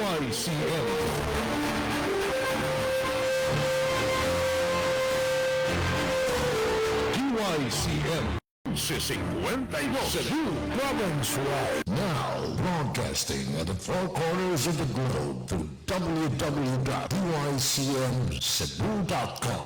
DYCM. DYCM 52 Cebu Province-wide. Now broadcasting at the four corners of the globe through www.dycmcebu.com.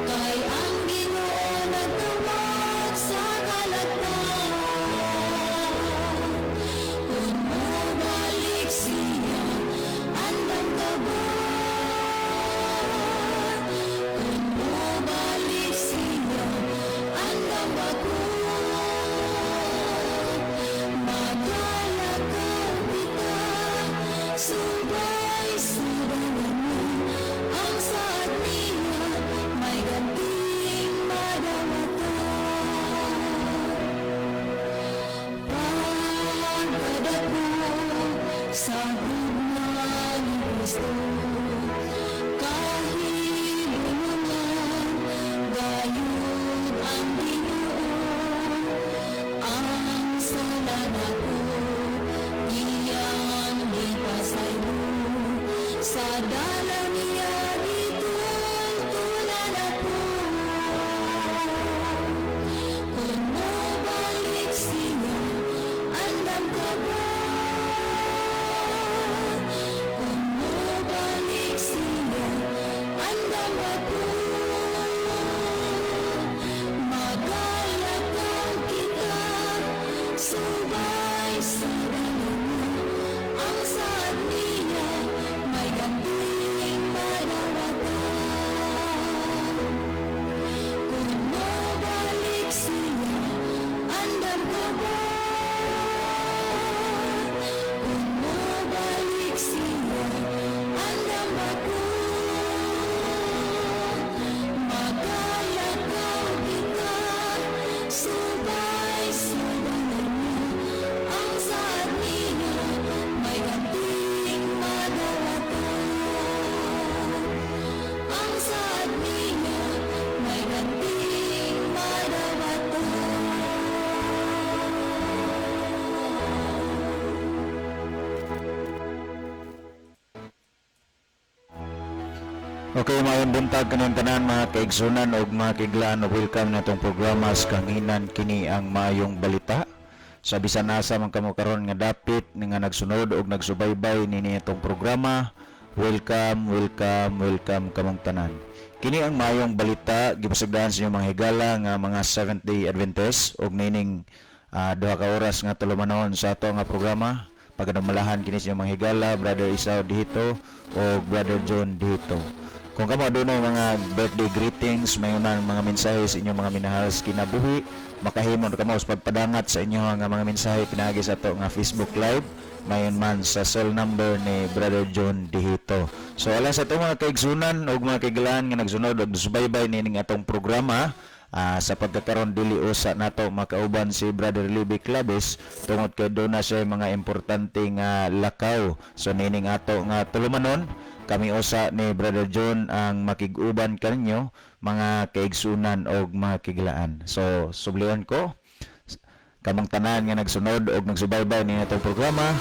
Kay ang Ginoo nagtawag sa kalagnan. Kung mobalik siya, andam ka ba? Kung mobalik siya, andam ba ko? Magalakaw kita, subay sa dalan niya. Ang saad niya, may ganting madawatan. Pagkadako sa gugma ni Kristo, kahibulungan gayud ang Ginoo. Ang sala nako iyang gipasaylo, sa dalan niya gitultulan ako. Kung mobalik siya, andam ka ba? Kung mobalik siya, andam ako. Magalakaw kita, subay sa dalan niya. Ang saad niya, may ganting madawatan. Kung mobalik siya, andam ka ba? Kung mobalik siya, andam ako. Magalakaw kita, subay sa dalan niya. Ang saad niya, may ganting madawatan. Ang saad niya, may ganting madawatan. Okay, maayong buntag kaning tanan, mga kaigsunan ug mga kaiglaan. Welcome na itong programa sa Kanginan, kini ang maayong balita. Sa bisan asa man kamo karon nga dapit nga nagsunod og nagsubaybay nini itong programa. Welcome, welcome, welcome kamong tanan. Kini ang maayong balita gipasagdahan sa inyong mga higala nga mga Seventh Day Adventist ug nining 2 ka oras nga tulumanon sa ato nga programa. Pagadumalahan kini sa inyong mga higala, Brother Isao dihito o Brother John dihito. Kung kamo adunay mga birthday greetings, may man mga mensahe sa inyong mga minahal sa kinabuhi, makahimo na kamo sa pagpadangat sa inyong nga mga mensahe pinaagi sa ato nga Facebook Live, mayon man sa cell number ni Brother John dihito. So alang sa atong mga kaigsunan ug mga kaiglaan nga nagsunod og subaybay nining atong programa, sa pagkakaron dili usa nato makauban si Brother Libby Claves tungod kay duna siya mga importante nga lakaw. So nining ato nga tulumanon, kami usa ni Brother John ang makig-uban kaninyo, mga kaigsunan og mga kiglaan. So sublion ko kamong tanan nga nagsunod og nagsubaybay ni atong programa.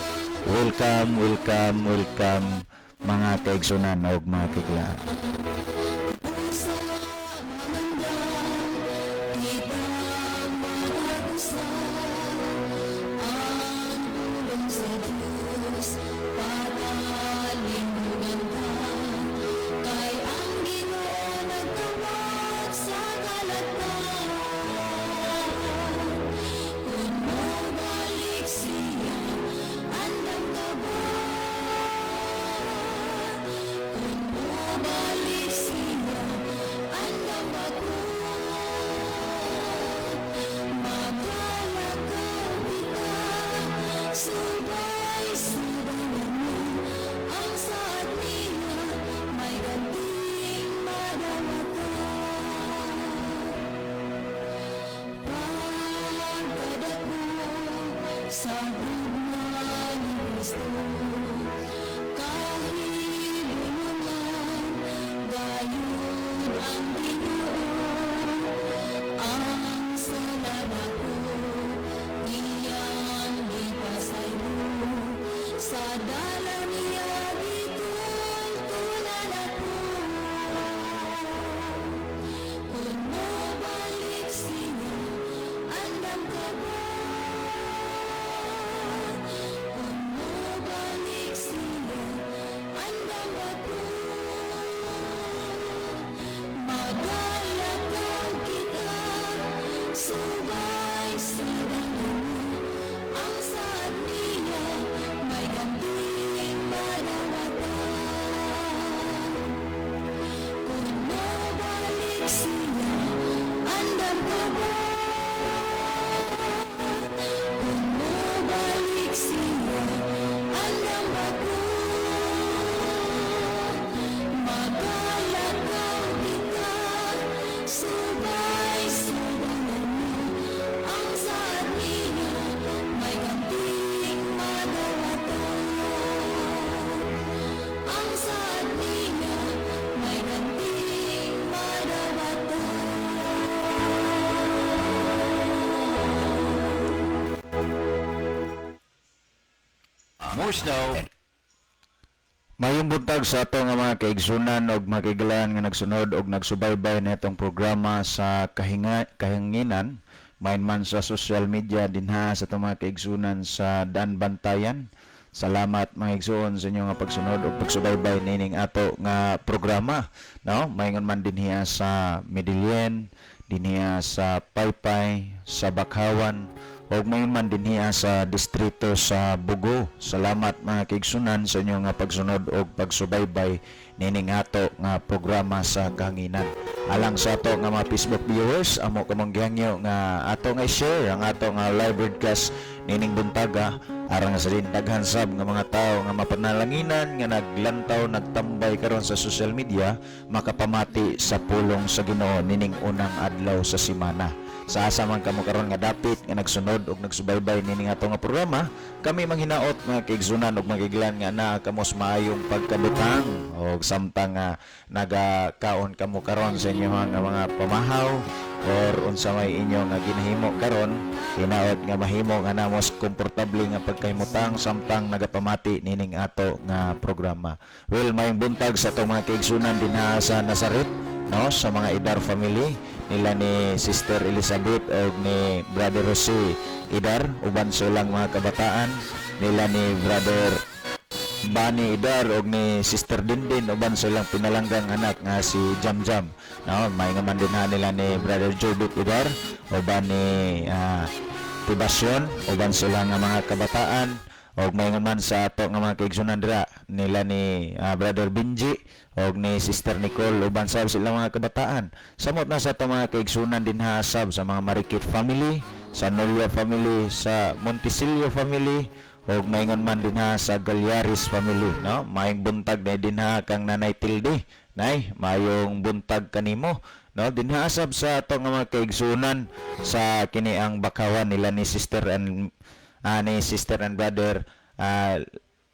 Welcome, welcome, welcome, mga kaigsunan og mga kiglaan. Sa mamandang kitang matagusan, ang pulong sa Diyos patalingugan ka. Kay ang Ginoo nagtawag sa kalagnan. Kung mobalik siya, andam ka ba? Kung mobalik More snow. Mayong buntag sa ato nga mga kaigsunan og makigalan nga nagsunod og nagsubaybay nitong programa sa kahinginan, main man sa social media dinha sa atong mga kaigsunan sa Daan Bantayan. Salamat, mga igsuon, sa inyong nga pagsunod og pagsubaybay nining ato nga programa, no? Maingon man dinhiya sa Medellin, dinhiya sa Paypay, sa Bakhawan, ug mayon man dinhiya sa distrito sa Bugo. Salamat, mga kaigsunan, sa inyong nga pagsunod og pagsubaybay nining ato nga programa sa kahanginan. Alang sa ato nga mga Facebook viewers, amo kamong gihangyo nga ato nga i-share ang ato nga live broadcast nining buntaga aron nga sa din daghan sab nga mga tawo nga mapanalanginan nga naglantaw, nagtambay karon sa social media, makapamati sa pulong sa Ginoo nining unang adlaw sa semana. Sa asa man kamo karon nga dapit nga nagsunod og nagsubaybay nining ato nga programa, kami manghinaot, mga kaigsunan ug magiglan, nga naa kamo sa maayong pagkabutang og samtang nga nagakaon kamo karon sa inyong nga mga pamahaw or unsa may inyo nga ginahimo karon, hinaot nga mahimo nga namos komportable nga pagkahimutang samtang nagapamati nining ato nga programa. Well, mayong buntag sa atong mga kaigsunan dinha sa Nazaret, no, sa mga Idar family nila ni Sister Elizabeth o ni Brother Jose Idar uban sa ilang mga kabataan, nila ni Brother Bani Idar og ni Sister Dindin uban sa ilang pinalanggang anak nga si Jam Jam, no? May nga man din ha nila ni Brother Jobit Idar uban ni Tibasyon uban sila nga mga kabataan, og may nga man sa ato nga mga kaigsunan dira nila ni Brother Benji og ni Sister Nicole uban sa sila mga kabataan. Samot na sa ato mga kaigsunan dinha sab sa mga Marikit family, sa Nolia family, sa Montesilio family, og maingon man dinha sa Galyaris family, no? Maayong buntag na dinha kang Nanay Tilde. Nay, maayong buntag kanimo, no? Dinha sab sa ato nga mga kaigsunan sa kini ang Bakawan nila ni Sister and Brother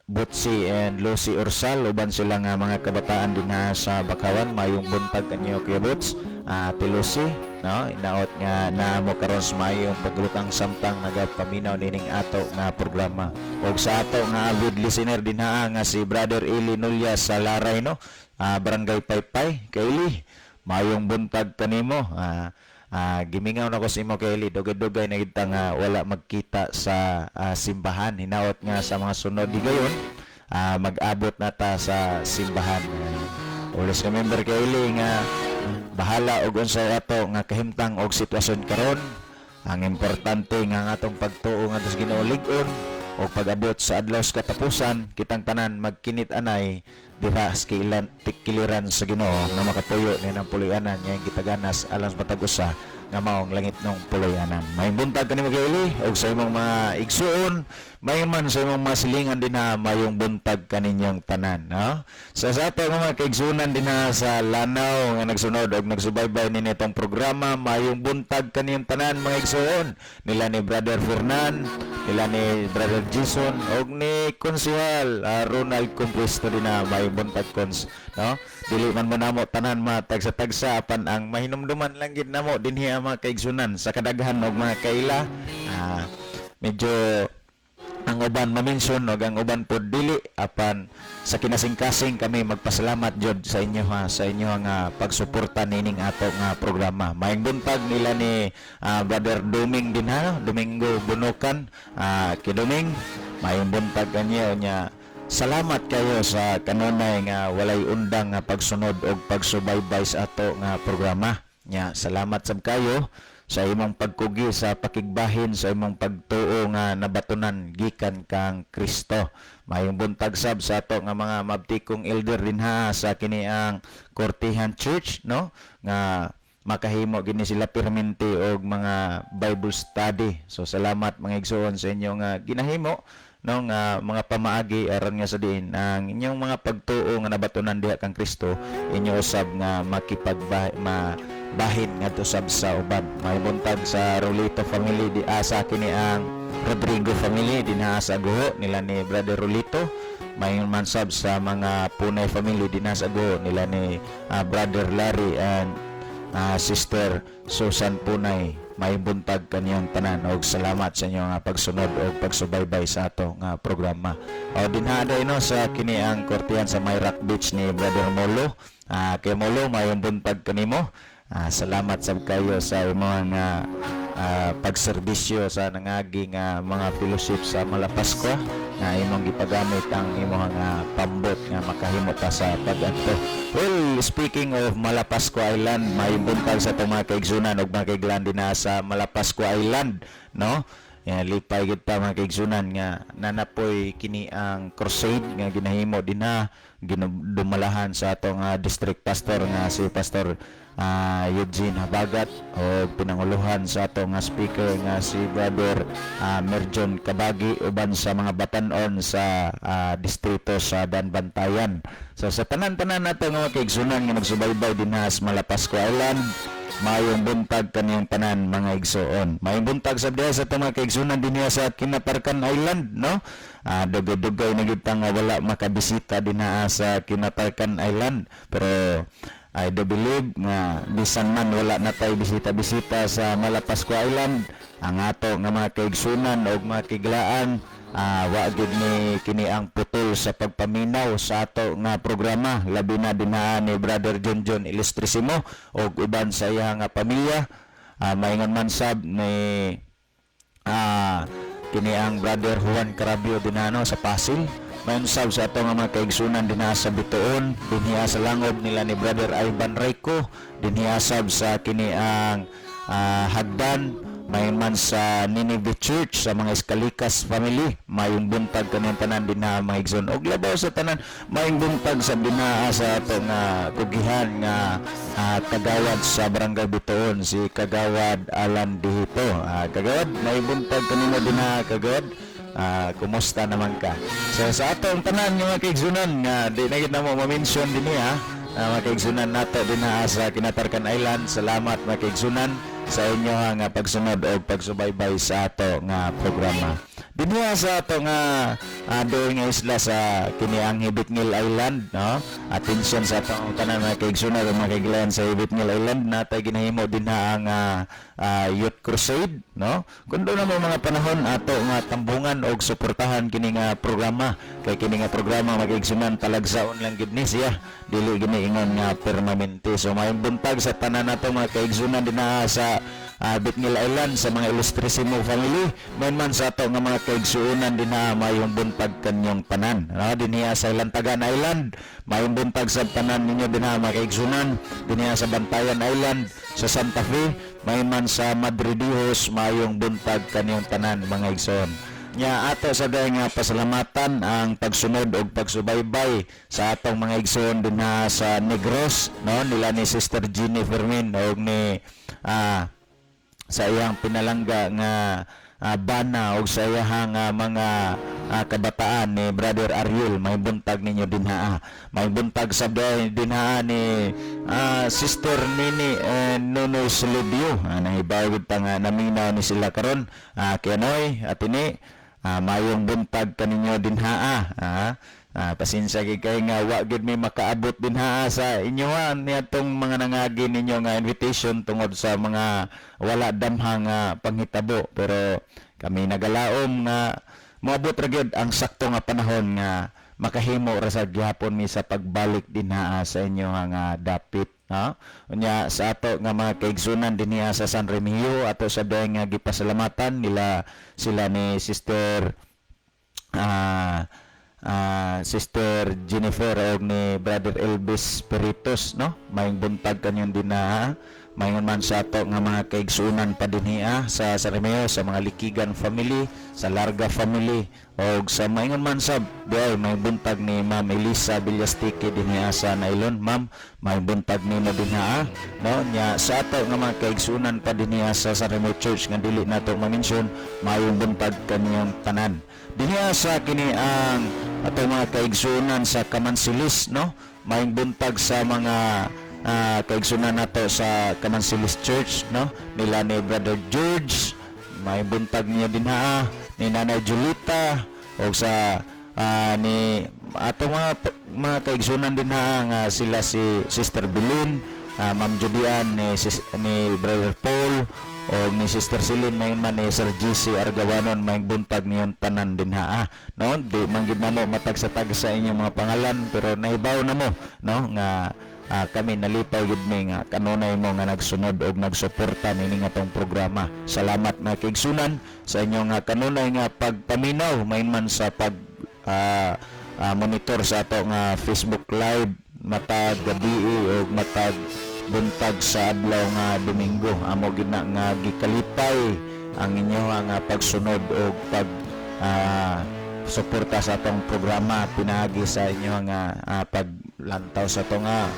Butsi and Lucy Ursal uban sila nga mga kabataan dinha sa Bakawan. Mayong buntag kanyo, Kuya Boots, Ate Lucy, no? Inaot nga naa mo karon sa maayong paglutang samtang nagapaminaw nining ato nga programa. Ug sa ato nga avid listener dinha nga si Brother Eli Nulya sa Laray, no, Barangay Paypay. Kay mayong buntag kanimo. Gimingaw na ko sa imo, Kelly. Dugay-dugay na kita nga wala magkita sa simbahan. Hinaot nga sa mga sunod di gayon mag-abot na ta sa simbahan. Always remember, Kelly, nga bahala og unsay ato nga kahimtang og sitwasyon karon, ang importante nga ang atong pagtuo nga sa Ginoo lig-on o pag-abot sa adlaw sa katapusan, kitang tanan magkinit anay diha sa kiliran sa Ginoo nga makapuyo ni ng puloy-anan nga gitaganas alang sa matag usa nga maong langitnong puloy-anan. May buntag kanimo, Kelly, og sa imong mga igsuon, may man sa imong mga silingan dinha, mayong buntag kaninyong tanan, no? Sa ato nga mga kaigsunan dinha sa Lanao nga nagsunod og nagsubaybay nini itong programa, mayong buntag kaniyong tanan, mga igsuon nila ni Brother Fernan, nila ni Brother Jason og ni Konsihal Ronald Compuesto dinha, mayong buntag, Cons, no? Dili man mo namo tanan matagsa-tagsa, apan ang mahinumduman lang gid namo dinhi ang mga kaigsunan sa kadaghan og mga kaila. Medyo ang uban ma-mention og ang uban pod dili, apan sa kinasingkasing kami magpasalamat jud sa inyo ha, sa inyo nga pagsuporta nining ato nga programa. Maayong buntag nila ni Brother Duming dinha, Domingo Bunukan. Kiduming, maayong buntag kanyo nya. Salamat kayo sa kanunay nga walay undang nga pagsunod og pagsubaybay sa ato nga programa nya. Salamat sab kayo sa imong pagkugi sa pakigbahin sa imong pagtuo nga nabatunan gikan kang Kristo. Mayong buntag sab sa ato nga mga mabtikong elder dinha sa kini ang Kortihan Church, no, nga makahimo gini sila perminti og mga Bible study. So salamat, mga igsoon, sa inyong ginahimo, no, nga mga pamaagi aron nga sa diin ang inyong mga pagtuo nga nabatunan diha kang Kristo inyo usab nga makipagbahin mabahin ngadto sab sa uban. May buntag sa Rolito family di sa kini ang Rodrigo family dinha sa Guho nila ni Brother Rolito. May man sab sa mga Punay family dinha sa Guho nila ni Brother Larry and Sister Susan Punay. Maayong buntag kaniyong tanan og salamat sa inyong nga pagsunod og pagsubaybay sa ato nga programa. O dinha day, no, sa kini ang kortihan sa Myrac Beach ni Brother Molo. Kay Molo, maayong buntag kanimo. Salamat sab kayo sa imong nga pagserbisyo sa nangagi nga mga fellowship sa Malapascua nga imong gipagamit ang imong nga pambot nga makahimo ta sa pag-adto. Well, speaking of Malapascua Island, may buntag sa atong mga kaigsunan ug mga kaiglan dinha sa Malapascua Island, no? Ya, lipay gid ta, mga kaigsunan, nga nanapoy kini ang crusade nga ginahimo dinha, ginadumalahan sa atong district pastor nga si Pastor Eugene Habagat o pinanguluhan sa atong nga speaker nga si Brother Merjon Kabagi uban sa mga batanon sa distrito sa Danbantayan. So sa tanan-tanan nato nga mga kaigsunan nga nagsubaybay dinha sa Malapascua Island, maayong buntag kaniyong tanan, mga igsoon. Maayong buntag sa diha sa atong mga kaigsunan dinhi sa Kinatarkan Island, no? Dugay-dugay na gyud ta nga wala makabisita dinha sa Kinatarkan Island. Pero I do believe nga bisan man wala na tayo bisita-bisita sa Malapascua Island, ang ato nga mga kaigsunan og mga kiglaan, wa gid ni kini ang putol sa pagpaminaw sa ato nga programa, labi na dinha ni Brother John John Ilustrisimo og uban sa iya nga pamilya. Maingon man sab ni kini ang Brother Juan Carabio dinano sa Pasil. Mayon sab sa ato nga mga kaigsunan dinha sa Bituon, dinhiya sa langob nila ni Brother Ivan Rayco, dinhiya sab sa kini ang Hagdan, mayon man sa Nineveh Church sa mga Escalikas family. Mayong buntag kaniyang tanan dinha, mga igsoon. Og labaw sa tanan, mayong buntag sa dinha sa ato nga kugihan nga kagawad sa Barangay Bituon, si Kagawad Alan Dihito. Kagawad, mayong buntag kanino dinha, Kagawad. Kumusta naman ka? So sa atong tanan nga mga kaigsunan nga di na gid namo ma-mention dinhi ha. Mga kaigsunan nato dinha sa Kinatarkan Island, salamat, mga kaigsunan, sa inyo nga pagsunod og pagsubaybay sa ato nga programa. Dinhi sa ato nga doon nga isla sa kini ang Hibitngil Island, no? Attention sa atong tanan mga kaigsunan ug mga kaiglayan sa Hibitngil Island, natay ginahimo dinha ang Youth Crusade, no? Kung doon na mo mga panahon, ato nga tambungan og suportahan kini nga programa, kay kini nga programa, mga kaigsunan, talagsaon lang gid ni siya, dili gini ingon nga permanente. So mayong buntag sa tanan nato mga kaigsunan dinha sa Bitngil Island, sa mga Ilustrisimo family, mayon man sa ato nga mga kaigsuonan dinha, mayong buntag kanyong tanan, no? Dinhiya sa Lantagan Island, mayong buntag sa tanan ninyo dinha, mga kaigsunan, dinhiya sa Bantayan Island, sa Santa Fe, mayon man sa Madridijos, mayong buntag kanyong tanan, mga igsoon. Nya ato sa gay nga pasalamatan ang pagsunod og pagsubaybay sa atong mga igsoon dinha sa Negros, no, nila ni Sister Jeannie Fermin og ni sa iyang pinalangga nga bana og sa iyang mga kabataan ni Brother Ariel. May buntag ninyo dinha. May buntag sa dinha ni Sister Nini and Nonoy Solibio. Nahibaw gid ta nga naminaw ni sila karon. Kenoy atini, mayong buntag kaninyo dinha. Pasensya gid kay nga wa gid may makaabot dinha sa inyo ha niadtong mga nangagi ninyo nga invitation tungod sa mga wala damhang nga panghitabo, pero kami nagalaom nga moabot ra gyud ang sakto nga panahon nga makahimo ra sa gihapon mi sa pagbalik dinha sa inyo nga dapit, no? Unya sa ato nga mga kaigsunan dinhi sa San Remigio, ato sa nga gipasalamatan nila sila ni Sister Sister Jennifer og ni Brother Elvis Peritos, no? Mayong buntag kanyong dinha. Mayon man sa ato nga mga kaigsunan pa dinhi sa San Remeo, sa mga Likigan family, sa Larga family og sa maingon man sab diay, may buntag ni Ma'am Elisa Villastiki dinhi sa Nailon. Ma'am, may buntag nimo dinha, no? Nya sa ato nga mga kaigsunan pa dinhi sa San Remeo Church nga dili nato ma-mention, mayong buntag kaniyong tanan. Dinhi sa kini ang atong mga kaigsunan sa Kamansilis, no? Mayong buntag sa mga kaigsunan nato sa Kamansilis Church, no, nila ni Brother George. May buntag niya dinha, ni Nanay Julita o sa ni atong mga kaigsunan dinha nga sila si Sister Belin, Ma'am Judian ni Brother Paul. O ni Sister Celine, may man ni Sir GC Argawanon, may buntag niyon tanan din ha. No, di man gid namo matag sa tag sa inyong mga pangalan, pero nahibaw na mo, no, nga kami nalipay gid mi nga kanunay mo nga nagsunod og nagsuporta niini nga atong programa. Salamat, mga kaigsunan, sa inyong nga kanunay nga pagpaminaw, may man sa pag monitor sa ato nga Facebook Live matag gabi o matag buntag sa adlaw nga Domingo. Amo gid na nga gikalipay ang inyo nga pagsunod o pag suporta sa atong programa pinaagi sa inyo nga paglantaw sa atong nga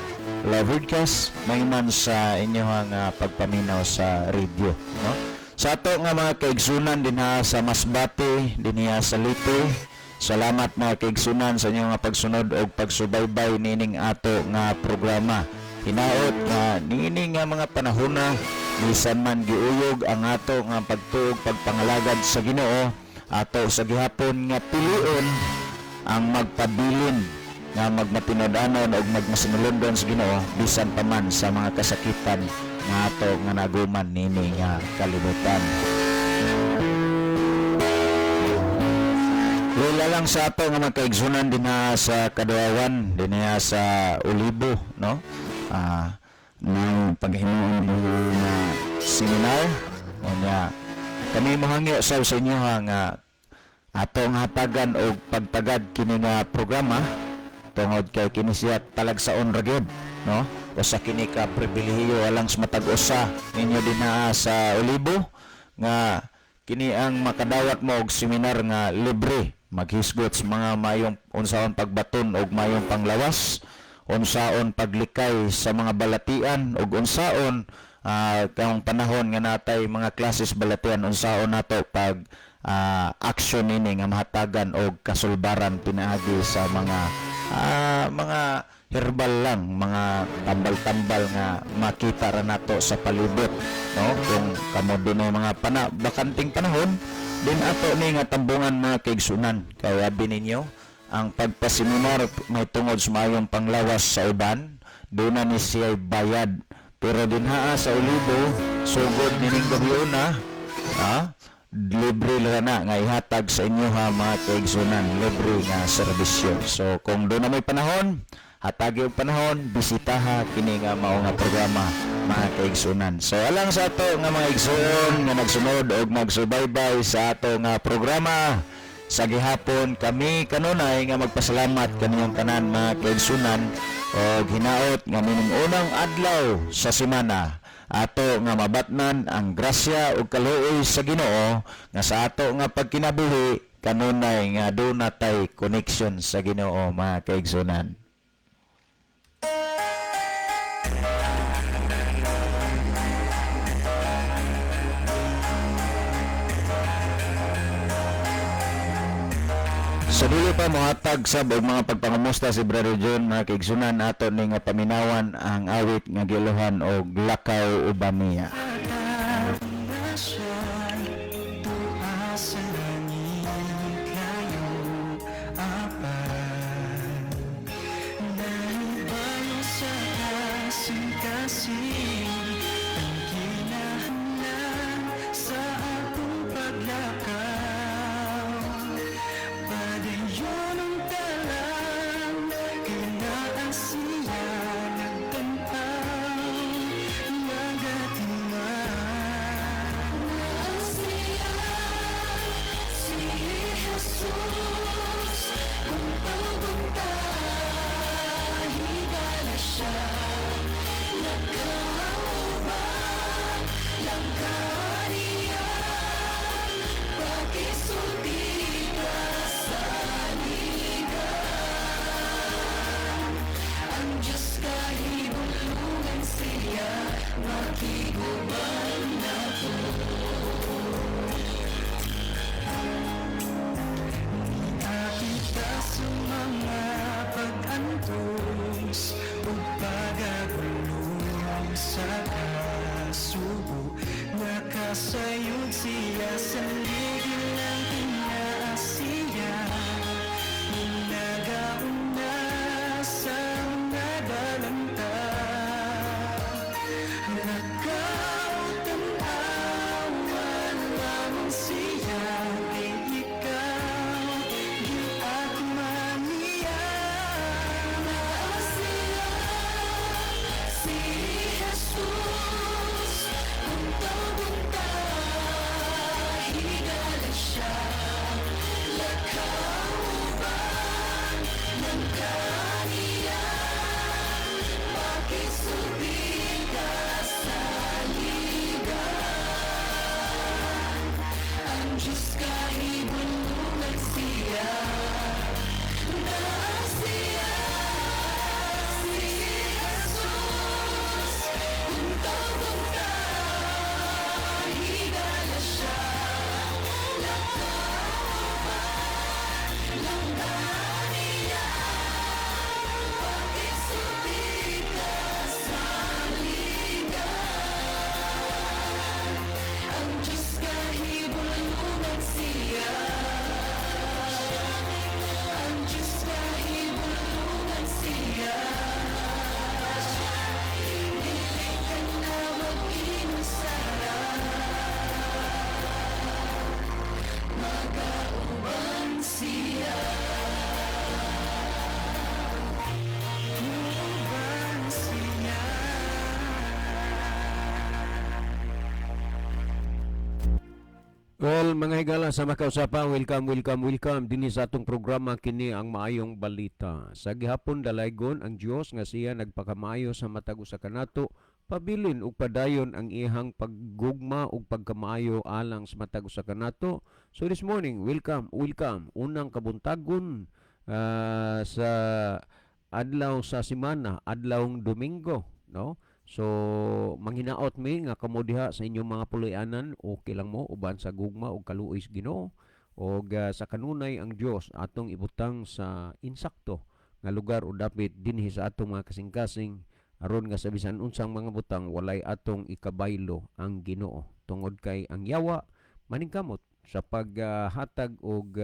live broadcast, may man sa inyo nga pagpaminaw sa radio, no? Sa ato nga mga kaigsunan dinha sa Masbate, dinha sa Leyte, salamat, mga kaigsunan, sa inyong nga pagsunod og pagsubaybay nining ato nga programa. Hinaot nga niini nga mga panahona, bisan man giuyog ang ato nga pagtuog, pagpangalagad sa Ginoo, ato sa gihapon nga pilion ang magpabilin nga magmatinud-anon og magmasinulondon sa Ginoo bisan pa man sa mga kasakitan nga ato nga naguman nini nga kalibutan. Lula lang sa ato nga mga kaigsunan dinha sa Kaduawan, dinha sa Olibo, no? Nang paghimuon nga seminar, unya kami mohangyo sa inyo ha, nga atong hatagan og pagtagad kini nga programa tungod kay kini siya talagsaon ra gyud, no? Usa kini ka pribilehiyo alang sa matag usa ninyo dinha sa Olibo nga kini ang makadawat mo og seminar nga libre, maghisgot sa mga mayong unsaon pagbaton og mayong panglawas, unsaon paglikay sa mga balatian, ug unsaon kang panahon nga natay mga klases balatian, unsaon nato pag action nini nga mahatagan og kasulbaran pinaagi sa mga herbal lang, mga tambal-tambal nga makita ra nato sa palibot, no? Kung kamo dunay mga bakanting panahon din, ato ni nga tambungan, mga kaigsunan, kay abi ninyo ang pagpaseminar may tungod sa maayong panglawas sa uban, duna ni siya bayad, pero dinhaa sa Olibo, sugod nining gabi una, ha, libre lang na nga ihatag sa inyo ha, mga kaigsunan, libre nga serbisyo. So kung duna may panahon, hatagi og panahon, bisitaha kini nga mao nga programa, mga kaigsunan. So alang sa ato nga mga igsuon nga nagsunod og nagsubaybay sa ato nga programa sa gihapon, kami kanunay nga magpasalamat kaniyong tanan, mga kaigsunan, og hinaot nga nining unang adlaw sa semana, ato nga mabatnan ang grasya ug kaluoy sa Ginoo nga sa ato nga pagkinabuhi kanunay nga duna tay connection sa Ginoo, mga kaigsunan. Sa dili pa mohatag sab og mga pagpangamusta si Brother John, mga kaigsunan, ato ning nga paminawan ang awit nga giluhan og "Lakaw Uban Niya." Na siya'y tuwa sa langit kayo apan Nahibalo sa kasing-kasing ang kinahanglan sa atong paglakaw. Padayon ang talang kay naa siya nagtanaw nagatingala. Siya, si Jesus, kung pagunta, higala siya. Nakauban, langka niya, pakisulti ka sa ligan. Ang Diyos kahibulungan siya, makiguban nato. Nakita sa mga pag-antos ug pagagulong sa kasubo, nakasayod siya sa ligid ng kinaasiya. Nagauna sa mga dalanta. Lakaw tan-aw. Well, mga higala sa makausapa, welcome, welcome, welcome dinhi sa atong programa, kini ang Maayong Balita. Sa gihapon dalaygon ang Dios nga siya nagpakamaayo sa matag usa kanato. Pabilin ug padayon ang iyang paggugma ug pagkamaayo alang sa matag usa kanato. So this morning, welcome, welcome. Unang kabuntagon sa adlaw sa semana, adlawng Domingo, no? So manghinaot mi nga kamo diha sa inyong mga puloy-anan, okay lang mo uban sa gugma ug kaluoy sa Ginoo. Og sa kanunay ang Dios atong ibutang sa insakto nga lugar o dapit dinhi sa atong mga kasing-kasing, aron nga sa bisan unsang mga butang walay atong ikabaylo ang Ginoo, tungod kay ang yawa maningkamot sa paghatag og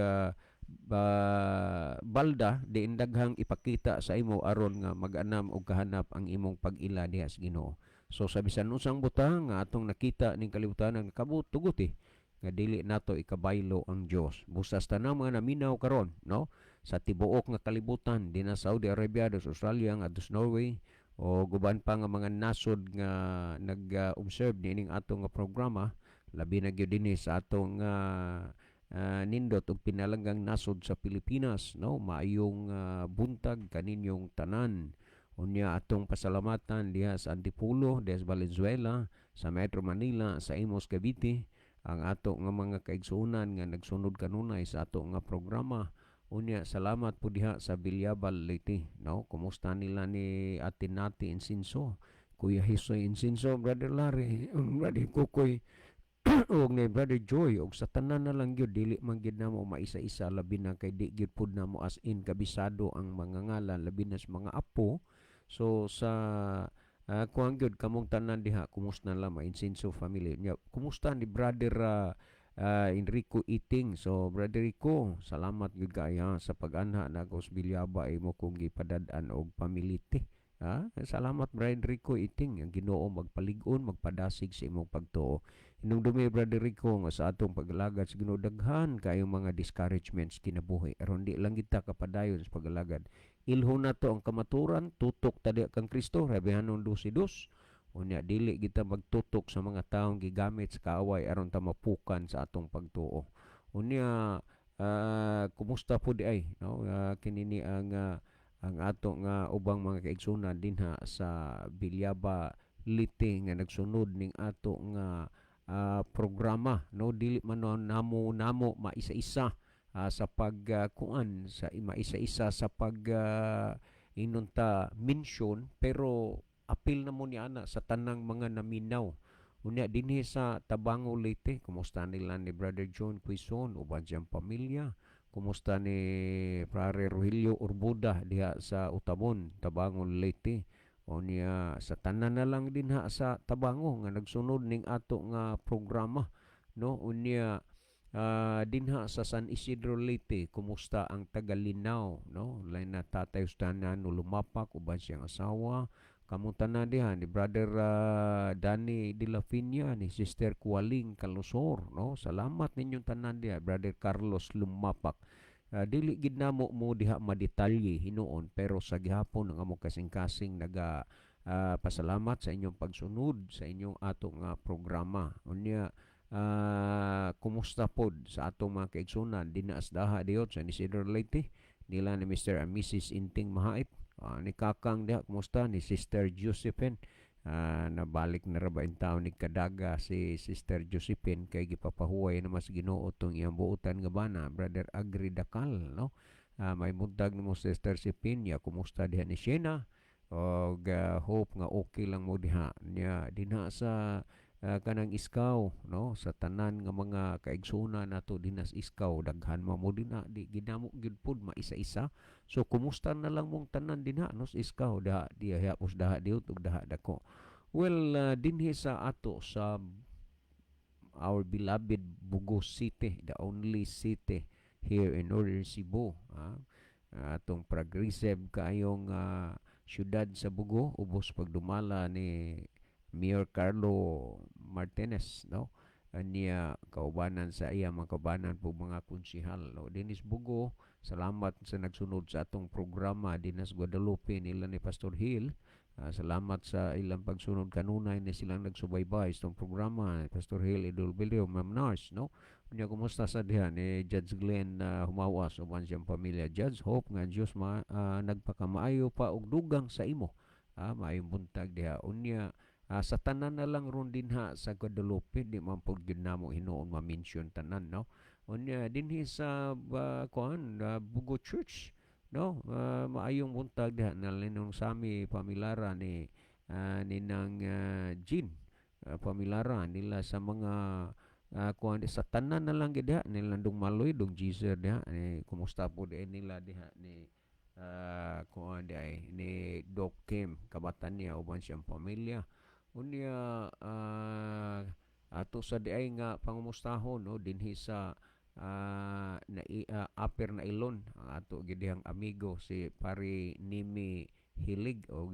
balda diin daghang ipakita sa imo aron nga mag-anam og kahanap ang imong pag-ila diha sa Ginoo. So sa bisan unsang butang nga atong nakita ning kalibutan nga kabut tuguti nga dili nato ikabaylo ang Dios. Busas tanang mga naminaw karon, no, sa tibuok nga kalibutan, dinha Saudi Arabia, sa Australia, ngadto sa Norway o guban pa nga mga nasod nga nag-observe niining atong nga programa, labi na gyud dinhi sa atong nindot ug pinalanggang nasod sa Pilipinas, no? Maayong buntag kaninyong tanan. Unya atong pasalamatan diha sa Antipolo, diha sa Valenzuela, sa Metro Manila, sa Imus, Cavite, ang ato nga mga kaigsuonan nga nagsunod kanunay sa ato nga programa. Unya salamat po diha sa Villabal, Leyte, no? Kumusta nila ni Ate Nati Insinso, Kuya Hisoy Insinso, Brother Larry, Brother Kukoy ug ni Brother Joy ug sa tanan na lang gyud. Dili man gyud namo maisa-isa, labi na kay di gyud pud namo as in kabisado ang mga ngalan, labi na sa mga apo. So sa kuan gyud, kamong tanan diha, kumusta na lang Insinso family nya? Kumusta ni Brother Enrico Iting? So Brother Rico, salamat gyud kaayo sa pag-anha nako sa Villaba, imo kong gipadad-an og pamilite. Ha? Salamat, Brother Rico Iting. Ang Ginoo magpalig-on, magpadasig sa imong pagtuo. Hinumdumi, Brother Rico, nga sa atong pag-alagad sa Ginoo daghan kayong mga discouragements kinabuhi. Aron di lang kita kapadayon sa pag-alagad, ilhon nato ang kamaturan, tutok ta diha kang Kristo, Hebrehanon 12:2. Unya dili kita magtutok sa mga taong gigamit sa kaaway aron ta mapukan sa atong pagtuo. Unya kumusta po di ay, no? Kinini ang ato nga ubang mga kaigsunan dinha sa Villaba, Leyte nga nagsunod ning ato nga programa, no? Dili man no namo namo maisa-isa sa pag kuan sa maisa-isa sa pag inunta mention, pero apil na mo ni ana sa tanang mga naminaw. Unya dinhi sa Tabango, Leyte, kumusta nila ni Brother John Quizon uban siyang pamilya? Kumusta ni Prare Rogelio Urbuda diha sa Utabon, Tabango, Leyte? Unya sa tanan na lang dinha sa Tabango nga nagsunod ning ato nga programa, no? Unya dinha sa San Isidro, Leyte, kumusta ang taga-Linaw, no, lain na Tatay Ustana no Lumapak uban siyang asawa? Kamong tanan diha ni Brother Danny De La Fina, ni Sister Kualing Kalusor, no? Salamat ninyong tanan diha, Brother Carlos Lumapak. Dili gid namo mo diha madetalye hinuon, pero sa gihapon ang among kasing-kasing naga pasalamat sa inyong pagsunod sa inyong atong programa. Unya kumusta pod sa atong mga kaigsunan dinha sa Daha diot sa Isidro, Leyte, nila ni Mr. and Mrs. Inting Mahaip, ni Kakang diha, kumusta ni Sister Josephine? Nabalik na ra ba in taon ni Kadaga si Sister Josephine kay gipapahuway na mas Ginoo tong iyang buotan nga bana, Brother Agri Dakal, no? May buntag nimo, Sister Sipinya. Kumusta diha ni Shena og hope nga okay lang mo diha niya dinha sa kanang Iskaw, no? Sa tanan nga mga kaigsuonan nato dinha sa Iskaw, daghan man mo dinha, di ginamo gyud pud maisa-isa. So kumusta na lang mong tanan dinha, no, sa Iskaw daha diha pos Daha diut ug Daha Dako. Well, dinhi sa ato sa our beloved Bogo City, the only city here in Northern Cebu, atong progressive kaayong syudad sa Bogo ubos pagdumala ni Mayor Carlo Martinez, no, niya kaubanan sa iya mga kaubanan po mga konsihal, no, dinhi sa Bogo. Salamat sa nagsunod sa atong programa dinha sa Guadalupe nila ni Pastor Hill. Salamat sa ilang pagsunod kanunay ni silang nagsubaybay sa itong programa, Pastor Hill Idulbilio, Ma'am Nars, no? Unya, kumusta sa diha ni Judge Glenn Humawas uban siyang pamilya. Judge, hope nga Dios nagpakamaayo pa og dugang sa imo. Maayong buntag diha. Unya, sa tanan na lang ron dinha sa Guadalupe, di man pud gyud namo hinuon ma-mention tanan, no? Unya, dinhi sa kuan, Bugo Church, no? Maayong buntag diha na Ninong Sami Pamilara ni Ninang Jean Pamilara nila sa mga kuan, sa tanan na lang gid diha nila Dong Maloy, Dong Jezer diha ni, kumusta po di nila diha ni kuan di ay ni Doc Kim Kabatanya uban siyang pamilya. Unya, ato sa di ay nga pangumustahon, no, dinhi sa na Upper na Ilon, ang ato gid dihang amigo si Pare Nimi Hilig o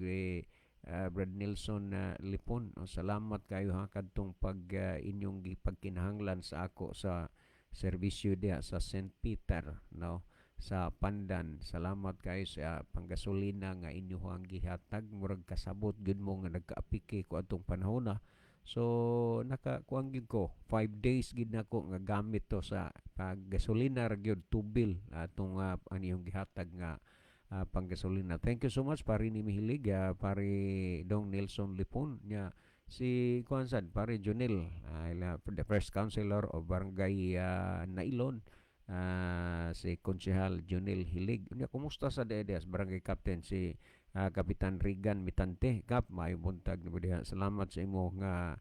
Brad Nelson Lipon. O, salamat kayo ha kadtong pag inyong gipagkinahanglan sa ako sa serbisyo diha sa St. Peter, no, sa Pandan. Salamat kayo sa panggasolina nga inyo ang gihatag. Murag kasabot gyud mo nga nagkaapike ko atong panahon na. So naka kuan gyud ko, 5 days gid nako nga gamit to sa paggasolina ra gyud, tubil atong ang iyong gihatag nga panggasolina. Thank you so much, Pare ni Mihilig, Pare Dong Nelson Lipon nya si kuan sad Pare Junel, the first councilor of Barangay Nailon, si Konsehal Junel Hilig. Unya, kumusta sa DDS Barangay Captain si Kapitan Regan Mitante. Kap, maayong buntag nimo diha. Salamat sa imo nga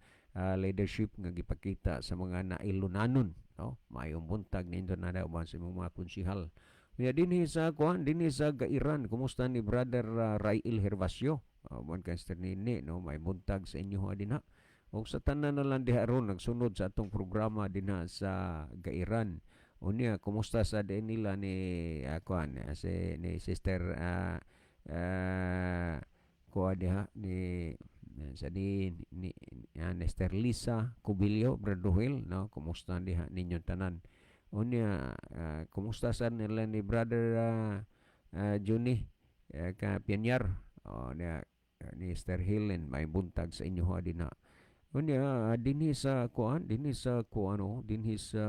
leadership nga gipakita sa mga nailunanon, no? Maayong buntag ninyo na uban sa imong mga konsehal. Unya, dinhi sa kuan, dinhi sa Gairan, kumusta ni Brother Rail Hervasio? Uban kay Sister Nini, no? May buntag sa inyo dinha. Og sa tanan na lang diha ron nagsunod sa atong programa dinha sa Gairan. Unya, kumusta sa din nila ni kuan si ni Sister kuan diha ni sa ni Sister Lisa Cubillo Braduhil, no? Kumusta diha ninyo tanan? Unya, kumusta sa nila ni Brother Johnny ka Pianyar o niya ni Sister Helen, may buntag sa inyo ha dinha. Unya, dinhi sa kuan, oh, dinhi sa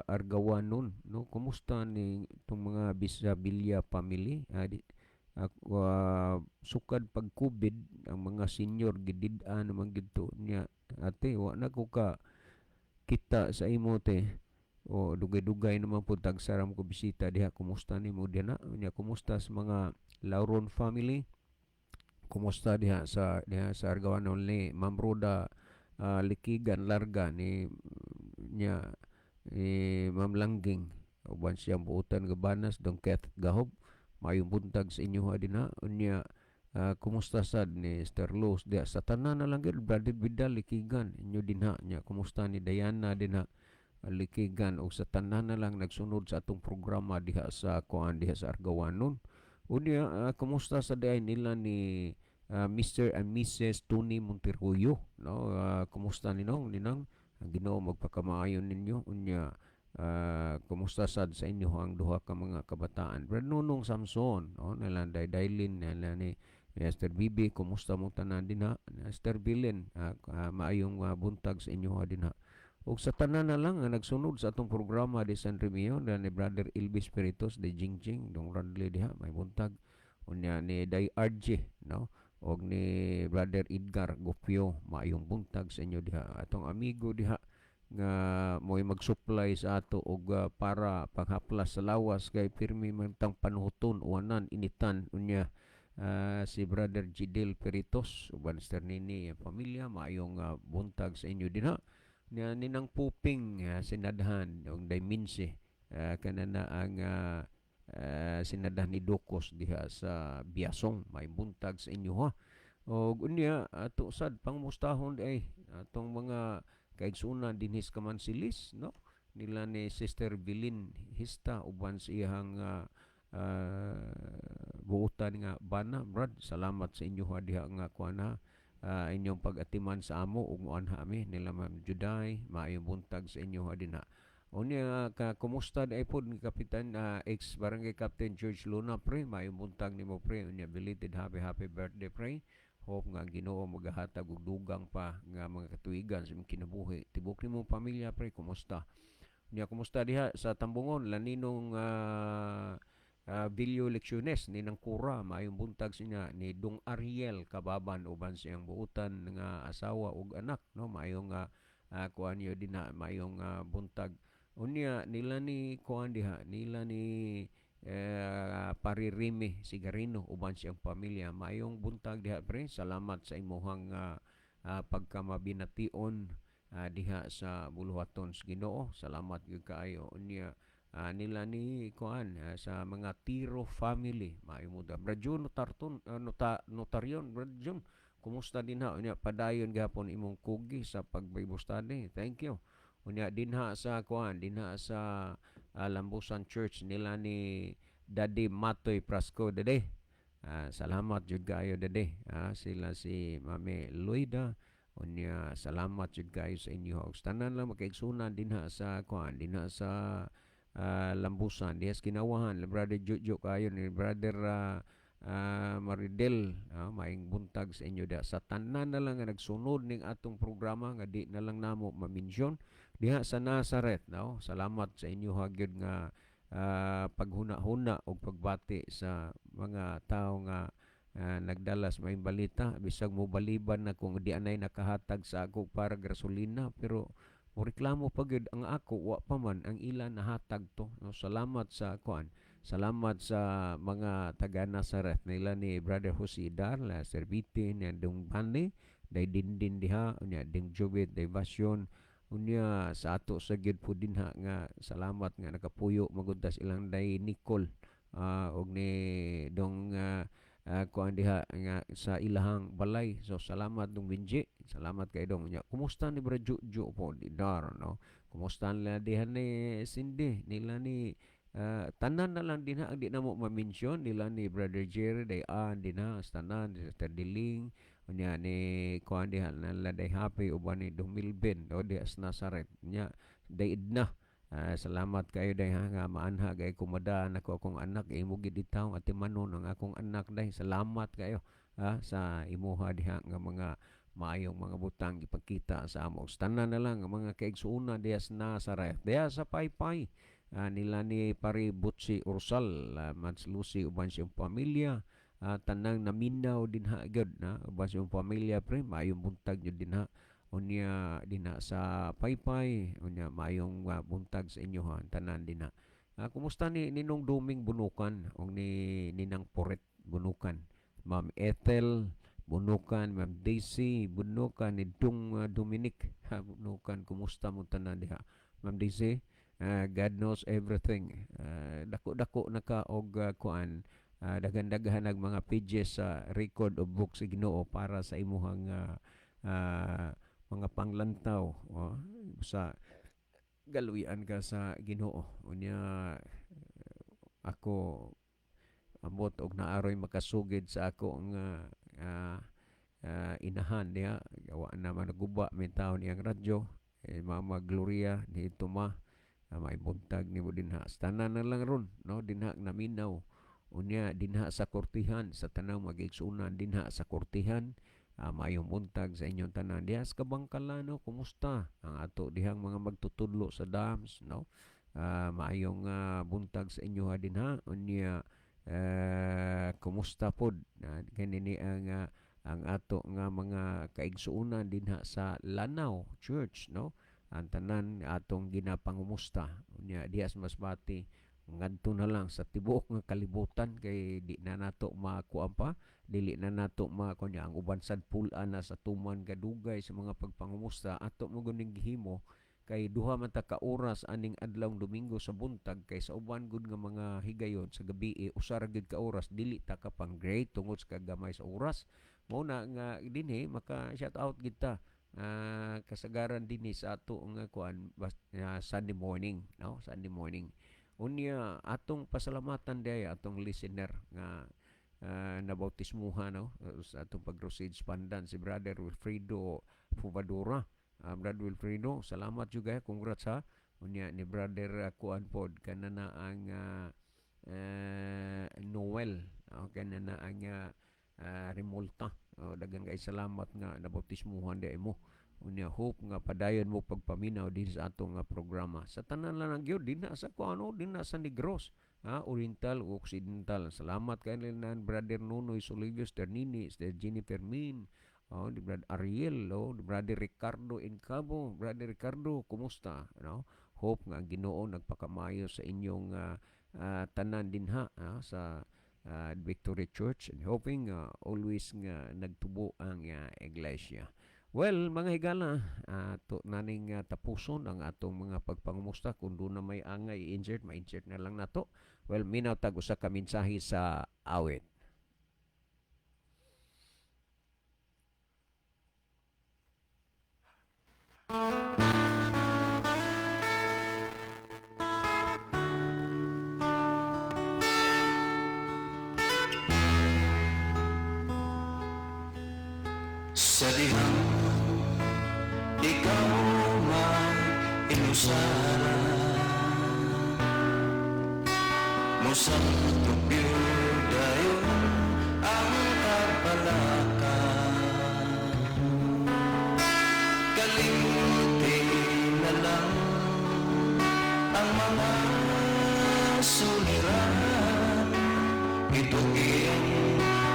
Argawanon, no? Kumusta ni itong mga Bisabilia family? Sukad pag COVID ang mga senior gidid-an naman gidto niya. Ate, wa na ko ka kita sa imo, te. O dugay-dugay naman po tagsaram ko bisita diha. Kumusta nimo diha na? Unya, kumusta sa mga Lauron family? Kumusta diha sa Argawanon ni Ma'am Roda Likigan Larga ni nya ni Ma'am Langging uban siyang buutan gabanas Dong Keth Gahob, maayong buntag sa inyo ha dinha. Unya, kumusta sad ni Sir Luz diha sa tanan na lang gyud, Brother Vidal Likigan inyo dinha nya, kumusta ni Diana dinha Likigan og sa tanan na lang nagsunod sa atong programa diha sa kuan, diha sa Argawanon. Unya, kumusta sa diay nila ni Mr. and Mrs. Tony Monterrubio, no? Kumusta ninong ninang? Ang Ginoo magpakamaayo ninyo. Unya, kumusta sad sa inyo ang duha ka mga kabataan? Brad Nunong Samson, no, nila Day Dailin, nila ni Esther Bibi, kumusta mo tanan dinha? Esther Bilin, maayong buntag sa inyo dinha. Ug sa tanan na lang nga nagsunod sa atong programa di San Remio, na ni Brother Elvis Peritos de Jingjing, Dong Radley diha, may buntag. Unya ni Day RJ, no? Og ni Brother Edgar Gopio, maayong buntag sa inyo diha. Atong amigo diha nga mo'y mag-supply sa ato og para panghaplas sa lawas kay pirmi man tang panuhuton, uwanan, initan. Unya, si Brother Gidel Peritos uban Sister Nini pamilya, maayong buntag sa inyo dinha. Nya Ninang Puping sinadhan og Dayminse, kanana ang sinadhan ni Dokos diha sa Biasong, may buntag sa inyo ha. Og unya, ato sad pangmustahon ay atong mga kaigsunan dinhi sa Kamansilis, no, nila ni Sister Bilin Hista uban sa iyang buotan nga bana. Brad, salamat sa inyo ha diha nga kuan ha, inyong pag-atiman sa amo ug muanha ami nila Ma'am Juday, maayong buntag sa inyo ha dinha. Unya ka kumusta di pod ni Kapitan, ex Barangay Captain George Luna, pre. Maayong buntag nimo, pre. Unya belated happy happy birthday, pre. Hope nga ang Ginoo magahatag og dugang pa nga mga katuigan sa imong kinabuhi. Tibok nimong pamilya, pre, kumusta? Unya kumusta diha sa Tambungon laninong Villo Lecciones ni nang Kura, maayong buntag sa inya ni Dong Ariel Kababan uban siyang buutan nga asawa ug anak, no? Maayong kuan yo dinha, maayong buntag. Unya nila ni kuan diha, nila ni Paririme Sigarino uban siyang pamilya, maayong buntag diha, pre. Salamat sa imuhang pagkamabination diha sa buluhaton sa Ginoo. Salamat gyud kaayo. Unya nila ni kuan sa mga Tiro family, maayong buntag. Brad Jun Notarton, Notarion, Brad Jun, kumusta dinha? Unya padayon gihapon imong kugi sa pag-Bible study, thank you. Unya dinha sa kuan, dinha sa Lambusan Church nila ni Daddy Matoy Prasco, Dede, salamat jud kaayo, Dede. Sila si Mami Loida. Unya salamat jud kaayo sa inyo ug tanan lang makaigsunan dinha sa kuan, dinha sa Lambusan, diha sa Kinawahan, Brother Jojo kaayo ni Brother Maridel, maayong buntag sa inyo diha. Sa tanan na lang nga nagsunod ning atong programa nga di na lang namo ma-mention diha sa Nazareth, no? Salamat sa inyo gyud nga paghuna-huna og pagbati sa mga tawo nga nagdala sa maayong balita. Bisag mo baliban na kung di anay nakahatag sa ako para gasolina, pero moreklamo pa gyud ang ako, wa pa man ang ila nahatag to, no? Salamat sa kuan, salamat sa mga taga Nazareth nila ni Brother Jose Dar la Servite ni Dong Bani day dindin diha. Unya ding Jubit day Basyon. Unya sa ato sa gyud po dinha nga salamat nga nakapuyo maguntas ilang day Nicole og ni dong kuan diha nga sa ilahang balay. So salamat, dong Benji, salamat kay dong. Unya kumusta ni Brad Jojo po di dar, no? Kumusta nila diha ni Cindy, nila ni tanan na lang dinha ang di na mo ma-mention, nila ni Brother Jerry day an dinha sa tanan, Sister Diling. Unya ni kuan diha nila day Happy uban ni Dong Milvin, no, diha sa Nazareth. Unya day Edna, salamat kayo day ha, nga maanha kay kumadaan ako akong anak, imo gid itaw atimanon ang akong anak, day. Salamat kayo ha, sa imuha diha nga mga maayong mga butang gipakita sa amo. Tanan na lang ang mga kaigsuonan diha sa Nazareth, diha sa Paypay, nila ni Pare Butsi Ursal, Mats Lucy uban siyang pamilya, tanang naminaw dinha gyud na uban siyang pamilya, pre, maayong buntag gyud dinha. Unya dinha sa Paypay, unya maayong buntag sa inyo ha, tanan dinha. Kumusta ni Ninong Duming Bunukan ug ni Ninang Poret Bunukan, Ma'am Ethel Bunukan, Ma'am Daisy Bunukan, ni Dung Dominic Bunukan, kumusta mo tanan diha? Ma'am Daisy, God knows everything. Dako-dako na ka og kuan, daghan-daghan ang mga pages sa record of books sa Ginoo para sa imuhang mga panglantaw, oh, sa galuyan ka sa Ginoo. Unya ako ambot og naaroy makasugid sa ako nga inahan diha, gawa naman naguba min taon iyang radyo, eh, Mama Gloria ni Tuma, may buntag nimo dinha. Sa tanan na lang ron, no, dinha naminaw. Unya dinha sa Kortihan, sa tanang magigsunan dinha sa Kortihan, maayong buntag sa inyong tanan. Diha sa Kabangkalan, no, kumusta ang ato dihang mga magtutudlo sa dams, no? Maayong buntag sa inyo ha dinha. Unya kumusta pod kini ni ang ato nga mga kaigsuonan dinha sa Lanao Church, no? Ang tanan atong ginapangumusta. Unya diha sa Masbate, ngadto na lang sa tibuok nga kalibutan kay di na nato makuan pa, dili na nato makuan. Ang uban sad pul-an na sa tuman kadugay sa mga pagpangumusta ato mo guning gihimo kay duha man ta ka oras aning adlawng Domingo sa buntag, kay sa uban gud nga mga higayon sa gabi eh, usa ra gyud ka oras, dili ta ka pang great tungod sa kagamay sa oras. Mao na nga dinhi maka shout out gid ta kasagaran dinhi sa ato nga kuan Sunday morning, no? Sunday morning. Unya atong pasalamatan diay atong listener nga nabautismuhan, no, sa atong pag-crusade pandan, si Brother Wilfredo Fubadora. Brother Wilfredo, salamat juga, congrats ha. Unya ni Brother kuan pod kanana ang Noel, oh, kanana ang Remolta. Oh, daghan kay salamat nga nabautismuhan di mo. Unya hope nga padayon mo pagpaminaw din sa atong programa. Sa tanan lang gyud dinha sa kuano, dinha sa Negros, ha, Oriental o Occidental. Salamat kay nan Brother Nunoy Solivius Ternini, Sister Jennifer Min, oh, di Brother Ariel, oh, di Brother Ricardo Encabo. Brother Ricardo, kumusta? No? Hope nga ang Ginoo nagpakamayo sa inyong tanan dinha, sa Victory Church, and hoping always nga nagtubo ang iglesia. Well, mga higala, to naning tapuson ang atong mga pagpangumusta. Kung doon na may angay i-insert, ma-insert na lang nato. Well, minaw tag usa ka mensahe sa awit. Sa dihang ikaw may inusara, musang dayon ang kapalaka. Kalimti na lang ang mga suliran, itugin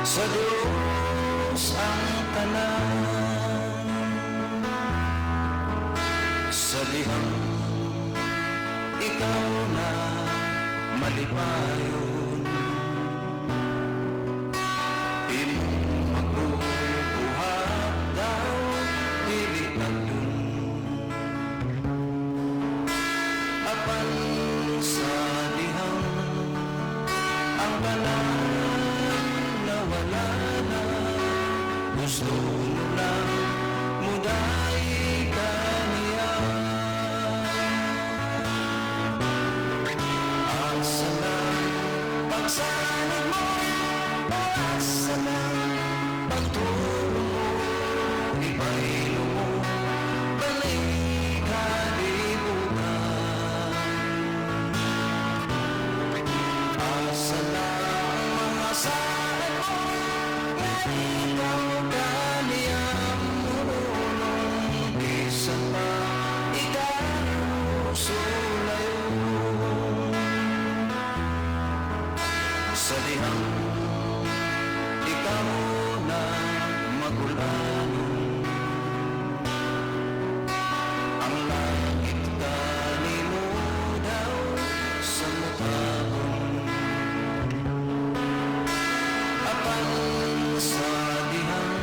sa Diyos ang tanan. Sa dihang ikaw na malipayon, imong magbubuhat daw dili adun. Apan sa dihang ang tanan nawala na, gusto mo lang muday kaniya. Asa na pagsanib mo, asa na pagtulong mo, ibaylo mo, balik kalibutan. Asa na ang mga saad mo, nga ikaw kaniyang murunong, bisan pa ikaw sulayon. Sa dihang ikaw na magulanon, ang langit kanimo daw sa mutabon. Apan sa dihang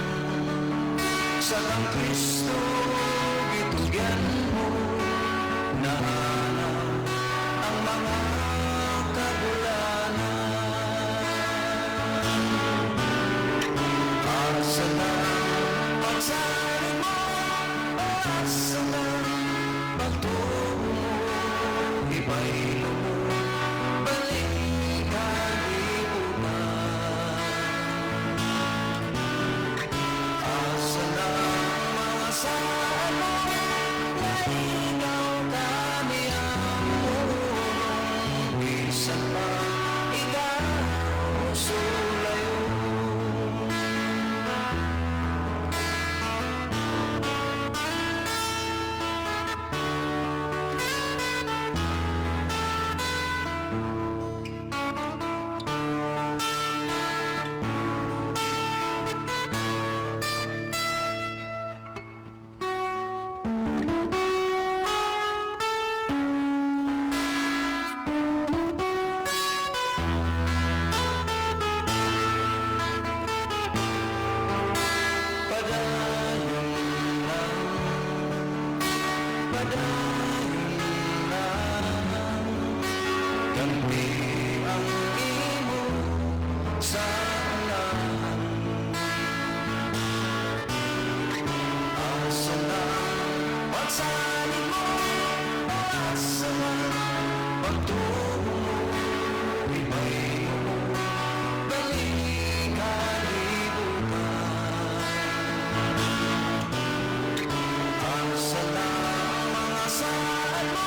sa kang Kristo gitugyan mo, naanaw ang mga kabulanan. Asa na pagsanib mo, asa na pagtubo mo, ibaylo mo, balik kalibutan. Asa na ang mga saad mo, nga ikaw kaniyang murunong, bisan pa ikaw sulayon. Padayon lang, padayon lang, ganti ang imo sa unahan. Asa na pagsanib mo, asa na pagtubo mo, ibaylo mo, balik kalibutan. Asa na ang mga saad mo,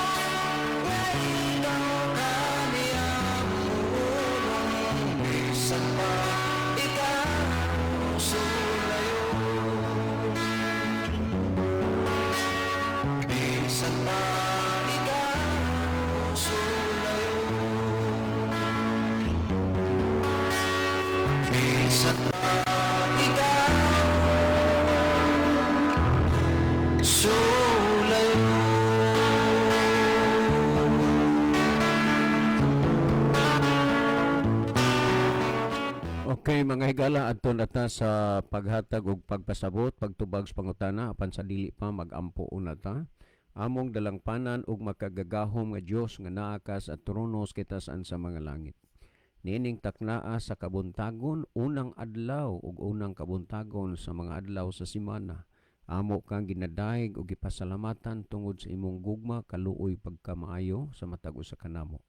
Bisan pa ikaw sulayo, bisan pa ikaw sulayo. Okay mga higala, adto na ta sa paghatag og pagpasabot, pagtubag sa pangutana. Apan sa dili pa, magampo una ta. Among dalangpanan ug makagagahom nga Dios nga naa ka sa trono sa kitasan sa mga langit. Niining taknaa sa kabuntagon, unang adlaw ug unang kabuntagon sa mga adlaw sa simana. Amo kang ginadayeg ug gipasalamatan tungod sa imong gugma, kaluoy, pagkamaayo sa matag usa kanamo.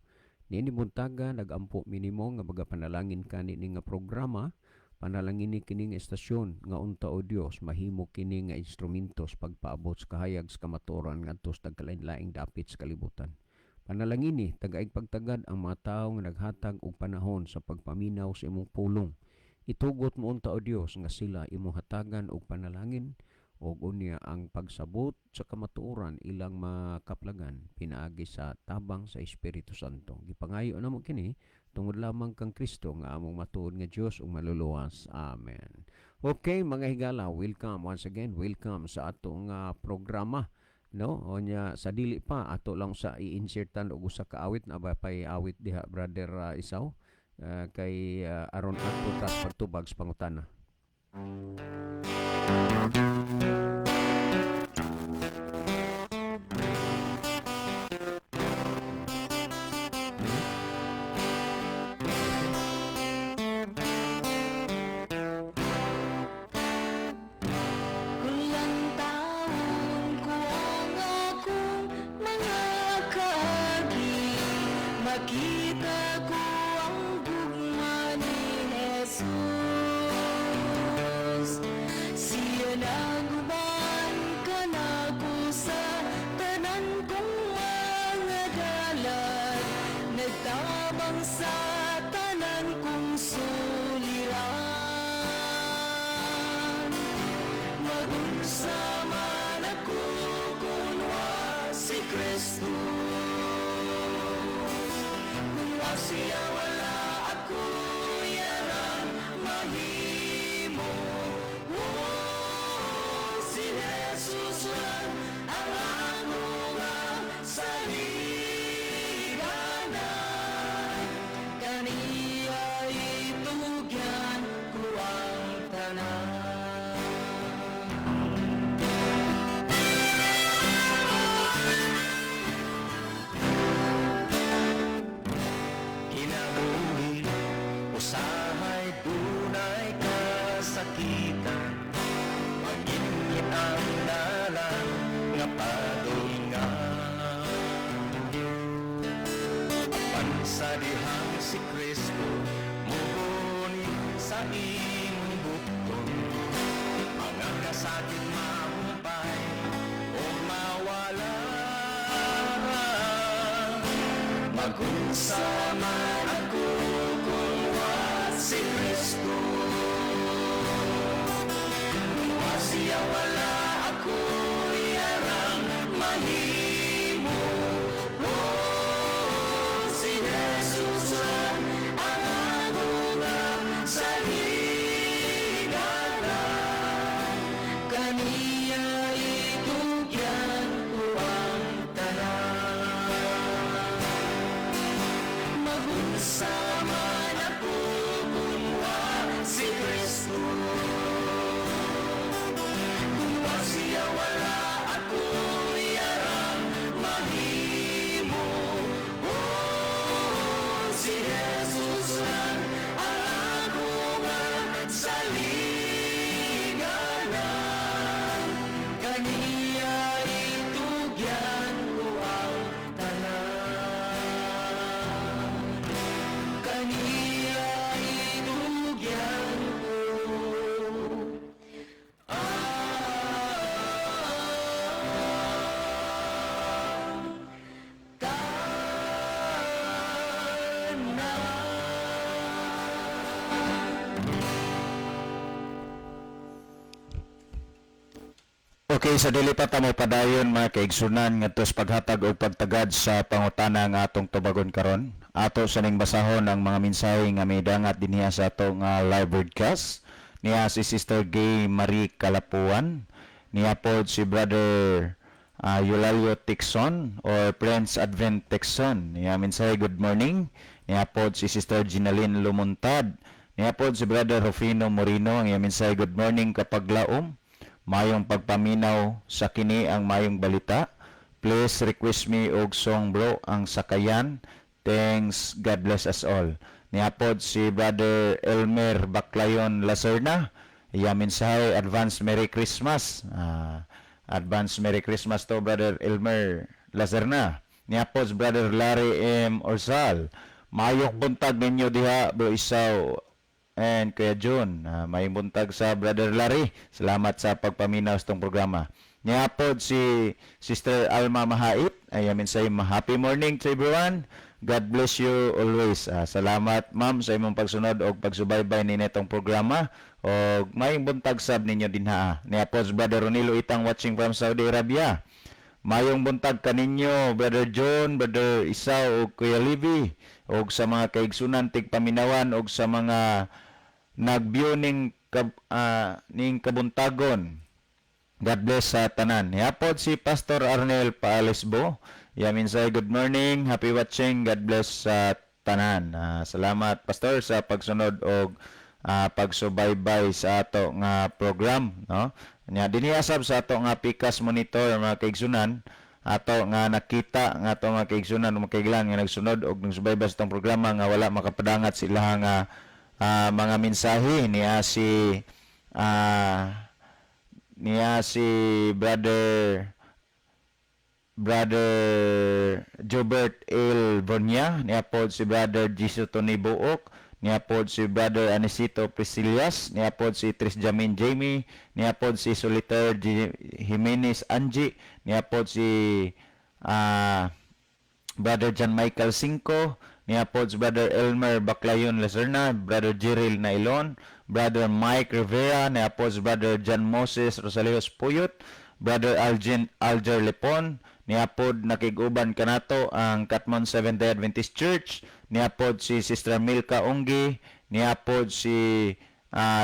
Niini buntaga nagampo minimo nga magapanalangin kani ni nga programa, panalangin ni kini nga estasyon nga unta o Dios mahimo kini nga instrumento sa pagpaabot sa kahayag sa kamatuoran ngadto sa tagkalain-laing dapit sa kalibutan. Panalangini tagaig pagtagad ang mga tawo nga naghatag og panahon sa pagpaminaw sa imong pulong. Itugot mo unta o Dios nga sila imong hatagan og panalangin og unya ang pagsabot sa kamatuoran ilang makaplagan pinaagi sa tabang sa Espiritu Santo. Gipangayo namo kini tungod lamang kang Kristo nga among matuod nga Dios ug maluluwas. Amen. Okay mga higala, welcome once again, welcome sa atong programa. No, unya sa dili pa ato lang sa i-insertan og usa ka awit na ba pay awit diha, brother Isaw, kay aron ato tas pagtubag sa pangutana. Kulang taon ko ang akong mga kaagi, makita ko ang gugma ni Jesus. Siya naguban kanako sa tanan kong mga dalan, nagtabang sa tanan kong suliran. Magunsa man ako kung wa si Kristo. Kung wa siya, wala ako yarang mahimo. Oh, si Jesus lang ang akong saliganan. Kaniya itugyan ko ang tanan. Kinabuhi usahay dunay kasakitan, Magingit ang dalan nga padulngan. Apan sa dihang si Kristo muguni sa imong bukton, mga kasakit mahumpay o mawala. Magunsa man ako kung wa si Kristo. Kung wa siya, wala ako yarang mahimo. Oh, si Jesus lang ang akong saliganan. Kaniya itugyan ko ang tanan. Magunsa man ako kung wa si Kristo. Kung wa siya, wala ako yarang mahimo. Oh, si Jesus lang ang akong saliganan. Kaniya itugyan ko ang tanan. Kaniya itugyan ko ang tanan. Okay, sa dili pa ta mo padayon, mga kaigsunan, ngadto sa paghatag og pagtagad sa pangutana nga atong tubagon karon. Ato sa ning basahon ang mga mensahe nga midangat dinhiha sa ato nga live broadcast. Niya si Sister Gay Marie Kalapuan, niya pod si Brother Eulalio Tixon or Prince Advent Tixon. Niya mensahe, "Good morning." Niya pod si Sister Ginaline Lumuntad. Niya pod si Brother Rufino Morino, ang iya mensahe, "Good morning, kapaglaom. Mayong pagpaminaw sa Kini ang Maayong Balita. Please request me og song, bro, ang Sakayan. Thanks, God bless us all." Niapod si Brother Elmer Baclayon Lacerna. Iya mensahe, "Advance Merry Christmas." Advance Merry Christmas to Brother Elmer Lacerna. Niapod si Brother Larry M. Orsal. "Mayong buntag ninyo diha, Bro Isaw and Kuya Jun." Mayong buntag sa Brother Larry. Salamat sa pagpaminaw sa tong programa. Niapod si Sister Alma Mahait. Ay say happy morning to everyone. God bless you always. Salamat, ma'am, sa imong pagsunod og pagsubaybay ni netong programa. Og mayong buntag sab ninyo dinha. Niapod si Brother Ronilo Itang, watching from Saudi Arabia. "Mayong buntag kaninyo, Brother John, Brother Isaw ug Kuya Libby, ug sa mga kaigsunan tigpaminawan ug sa mga nag-view ning kabuntagon. God bless sa tanan." Yapod si Pastor Arnel Paalisbo. Yamin say good morning, happy watching, God bless sa tanan. Salamat, Pastor, sa pagsunod og pagsubaybay sa ato nga program, no? Nya dinhi sab sa ato nga Pikas monitor, mga kaigsunan, ato nga nakita nga ato mga kaigsunan ug mga kaiglan nga nagsunod og nagsubaybay sa atong programa nga wala makapadangat sila nga mga mensahe niya si Brother Jobert L. Bornia, niya pod si Brother Jiso Tony Buok, niya pod si Brother Anisito Priscillas, niya pod si Tris Jamin Jamie, niya pod si Solitaire G. Jimenez Angie, niya pod si Brother John Michael Cinco, niya pod si Brother Elmer Baclayon Lacerna, Brother Jiril Nailon, Brother Mike Rivera, niya pod si Brother John Moses Rosalios Puyot, Brother Algin Alger Lepon, niya pod nakig-uban kanato ang Katmon Seventh-day Adventist Church, niya pod si Sister Milka Onggi, niya pod si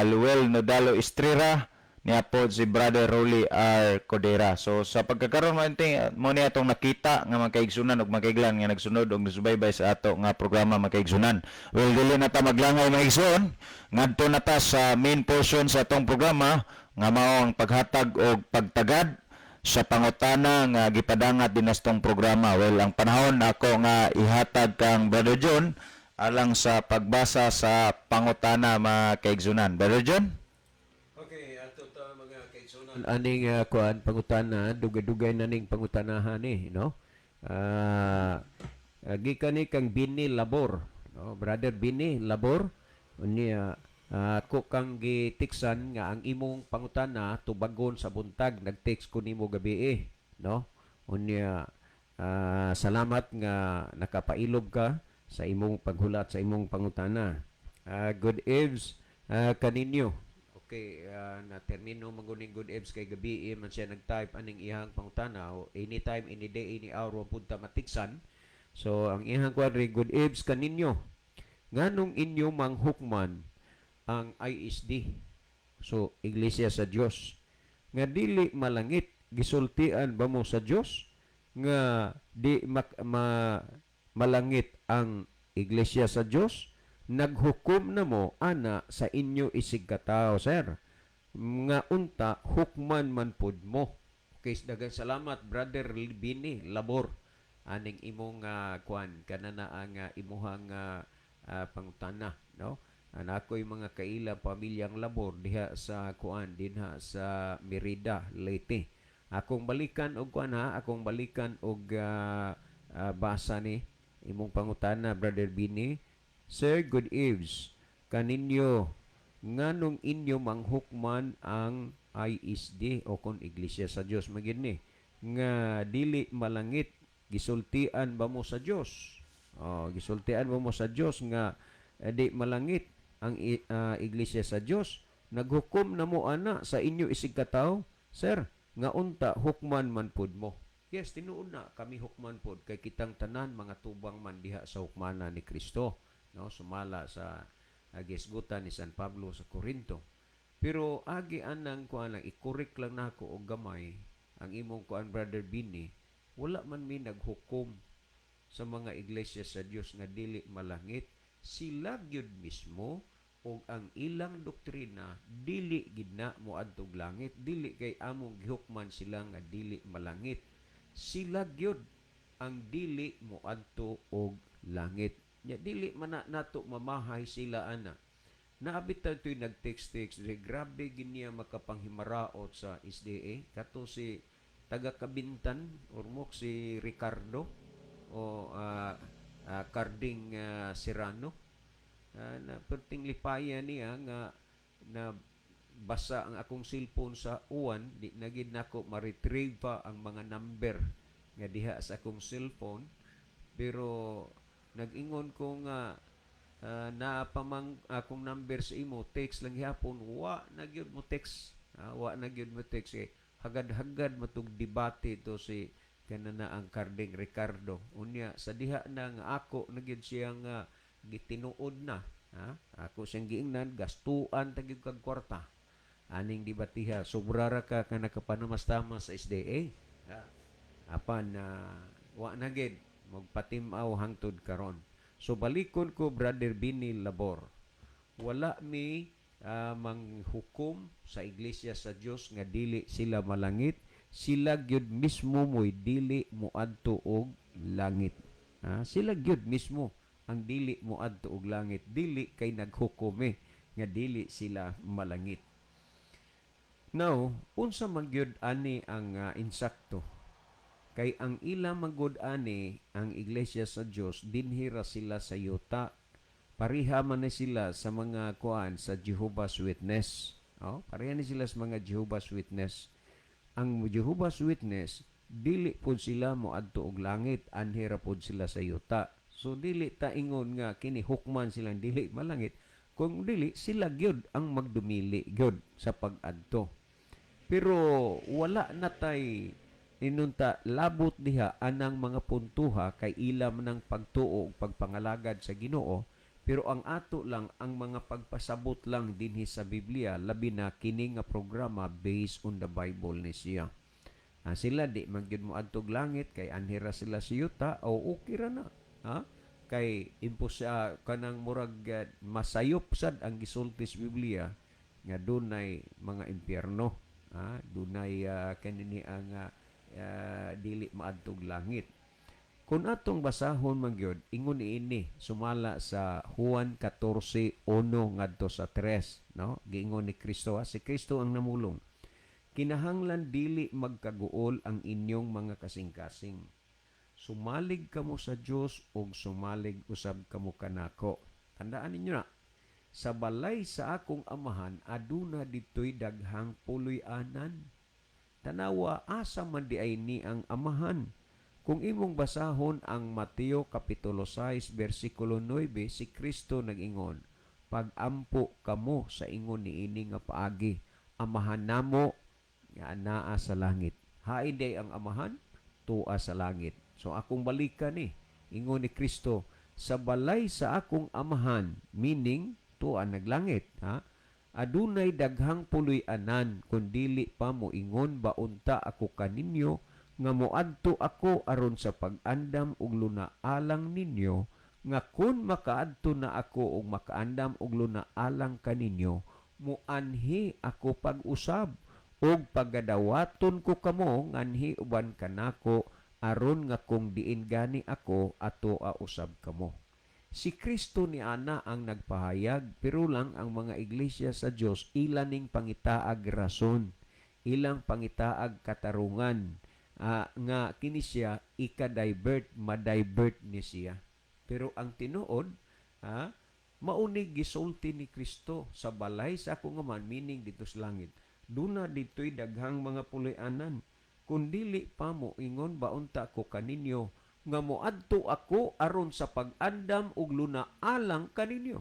Luel Nodalo Estrera, niya pod si Brother Rolly R. Codera. So sa pagkakaroon mo mo niya atong nakita nga mga kaigsunan ug mga kaiglan nga nagsunod og nasubaybay sa ato nga programa, mga kaigsunan. Well, dili na ta maglangay, mga igsoon. Ngadto na ta sa main portion sa atong programa nga mao ang paghatag og pagtagad sa pangutana nga gipadangat din atong programa. Well, ang panahon ako nga ihatag kang Brother John alang sa pagbasa sa pangutana, mga kaigsunan. Brother John? Okay, ato ta, mga kaigsunan. Aning kuan pangutana, dugay-dugay na ning pangutanahan ni, no? Gikan ni kang Bini Labor, no? Brother Bini Labor, unya ako kang gitiksan nga ang imong pangutana tubagon sa buntag, nag-text ko nimo gabi eh, no? Unya salamat nga nakapailob ka sa imong paghulat sa imong pangutana. Good eves kaninyo. Okay, na termino maguning good eves kay gabi eh, man siya nag-type aning iyang pangutana o anytime, any day, any hour wa pud ta matiksan. So ang iyang kwadri, "Good eves kaninyo. Nganong inyo manghukman ang ISD?" So Iglesia sa Dios. "Nga dili malangit, gisultian ba mo sa Dios nga di malangit ang Iglesia sa Dios? Naghukom na mo ana sa inyo isig katawo, sir, nga unta hukman man pud mo." Okay, daghang salamat, Brother Bini Labor, aning imong kuan kana na ang imuhang pangutana, no? Ana ako'y mga kaila pamilyang Labor diha sa kuan dinha sa Merida, Leyte. Akong balikan og kuan ha, akong balikan og basa ni imong pangutana, Brother Bini. "Sir, good eves kaninyo. Nganong inyo manghukman ang ISD o kon Iglesia sa Dios magid ni nga dili malangit? Gisultian ba mo sa Dios? Oh, gisultian ba mo sa Dios nga di malangit ang Iglesia sa Dios? Naghukom na mo ana sa inyo isig katawo, sir." Nga unta hukman man pud mo. Yes, tinuod na kami hukman pod kay kitang tanan mga tubang man diha sa hukmana ni Kristo, no? Sumala sa gisgutan ni San Pablo sa Corinto. Pero agi anang kuan lang, i-correct lang nako og gamay ang imong kuan, Brother Bini, wala man mi naghukom sa mga iglesia sa Dios nga dili malangit. Sila gyud mismo og ang ilang doktrina dili gid na moadtog langit, dili kay among gihukman sila nga dili malangit. Sila gyud ang dili moadto og langit. Nya dili man na nato mamahay sila ana. Naabit ta to'y nag-text-text dire, grabe gid niya makapanghimaraot sa SDA kato si taga Kabintan, Ormoc, si Ricardo o Carding Serrano. Na perting lipaya niya nga na basa ang akong cellphone sa uwan, di na gid nako ma-retrieve pa ang mga number nga diha sa akong cellphone. Pero nag-ingon ko nga naa pa mang akong number sa imo, text lang gihapon. Wa na gyud mo text. Wa na gyud mo text eh. Hagad-hagad matug debate to si kanana ang Carding Ricardo. Unya sa diha na nga ako na gyud siya nga gitinuod na, ha? Ako siyang giingnan, gastuan ta gyud kag kwarta aning debatiha, sobra ra ka ka nakapanamastama sa SDA, ha? Apan na wa na gid magpatim-aw hangtod karon. So balikon ko, Brother Bini Labor, wala mi manghukom sa iglesia sa Dios nga dili sila malangit. Sila gyud mismo mo'y dili moadto og langit, ha? Sila gyud mismo ang dili moadto og langit, dili kay naghukom eh nga dili sila malangit. Now, unsa man gyud ani ang insakto? Kay ang ila man gud ani ang iglesia sa Dios, dinhi ra sila sa yuta. Pareha man na sila sa mga kuan sa Jehovah's Witness. Oh, pareha ni sila sa mga Jehovah's Witness. Ang Jehovah's Witness dili pud sila moadto og langit, anhi ra pud sila sa yuta. So dili ta ingon nga kini hukman silang dili malangit. Kung dili sila gyud ang magdumili gyud sa pag-adto. Pero wala na tay ninunta labot diha anang mga puntuha kay ila man ang pagtuo ug pagpangalagad sa Ginoo. Pero ang ato lang ang mga pagpasabot lang dinhi sa Biblia, labi na kini nga programa based on the Bible ni siya. Sila di man gyud mo adtog langit kay anhi ra sila sa yuta o okay ra na. Ha? Kay impos kanang murag masayop sad ang gisulti sa Biblia nga dunay mga impyerno, ha? Dunay kanini ang dili maadtog langit. Kung atong basahon man gyud, ingon niini sumala sa Juan 14:1 ngadto sa 3, no? Giingon ni Kristo, ha? Si Kristo ang namulong. Kinahanglan dili magkaguol ang inyong mga kasing-kasing. Sumalig kamo sa Dios ug sumalig usab kamo kanako. Tandaan ninyo na. Sa balay sa akong amahan aduna ditoy daghang puloy-anan. Tanawa, asa man di ay ni ang amahan? Kung imong basahon ang Mateo Kapitulo 6 versikulo 9, si Kristo nag-ingon, "Pagampo kamo sa ingon niini nga paagi, Amahan namo nga anaa sa langit." Hain day ang amahan? Tua sa langit. So akong balikan ni, ingon ni Kristo, sa balay sa akong amahan, meaning tua naglangit, ha? Adunay daghang puloy-anan, kun dili pa mo ingon ba unta ako kaninyo nga moadto ako aron sa pag-andam og lunaalang ninyo, nga kun makaadto na ako og makaandam og lunaalang kaninyo, muanhi ako pag-usab og pagadawaton ko kamo nganhi uban kanako, aron nga kung diin gani ako atoa usab kamo. Si Kristo ni ana ang nagpahayag, pero lang ang mga iglesia sa Dios ila ning pangitaag rason, ilang pangitaag katarungan, nga kini siya ika-divert, ma-divert ni siya. Pero ang tinuod, maunig gisulti ni Kristo sa balay sa akong amahan, meaning dito sa langit. Duna dito'y daghang mga puloy-anan. Kung dili pa mo ingon ba unta ko kaninyo nga moadto ako aron sa pag-andam og lunaalang kaninyo.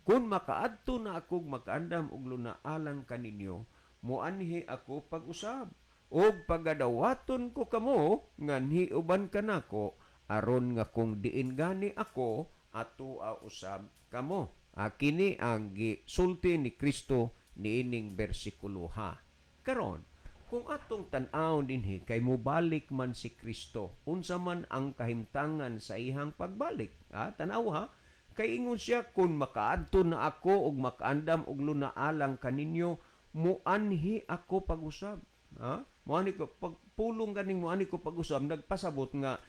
Kung makaadto na ako makaandam og lunaalang kaninyo, moanhi ako pag-usab. Ug pagadawaton ko kamo nganhi uban kanako, aron nga kung diin gani ako, atua usab kamo. Kini ang gisulti ni Kristo niining bersikulo ha. Karon, kung atong tan-awon dinhi kay mobalik man si Kristo, unsa man ang kahimtangan sa iyang pagbalik? Tan-aw ha, kay ingon siya, kung makaadto na ako ug makaandam og lunaalang kaninyo, muanhi ako pag-usab. Ha? Muanhi ko pagpulong ganing muanhi ko pag-usab, nagpasabot nga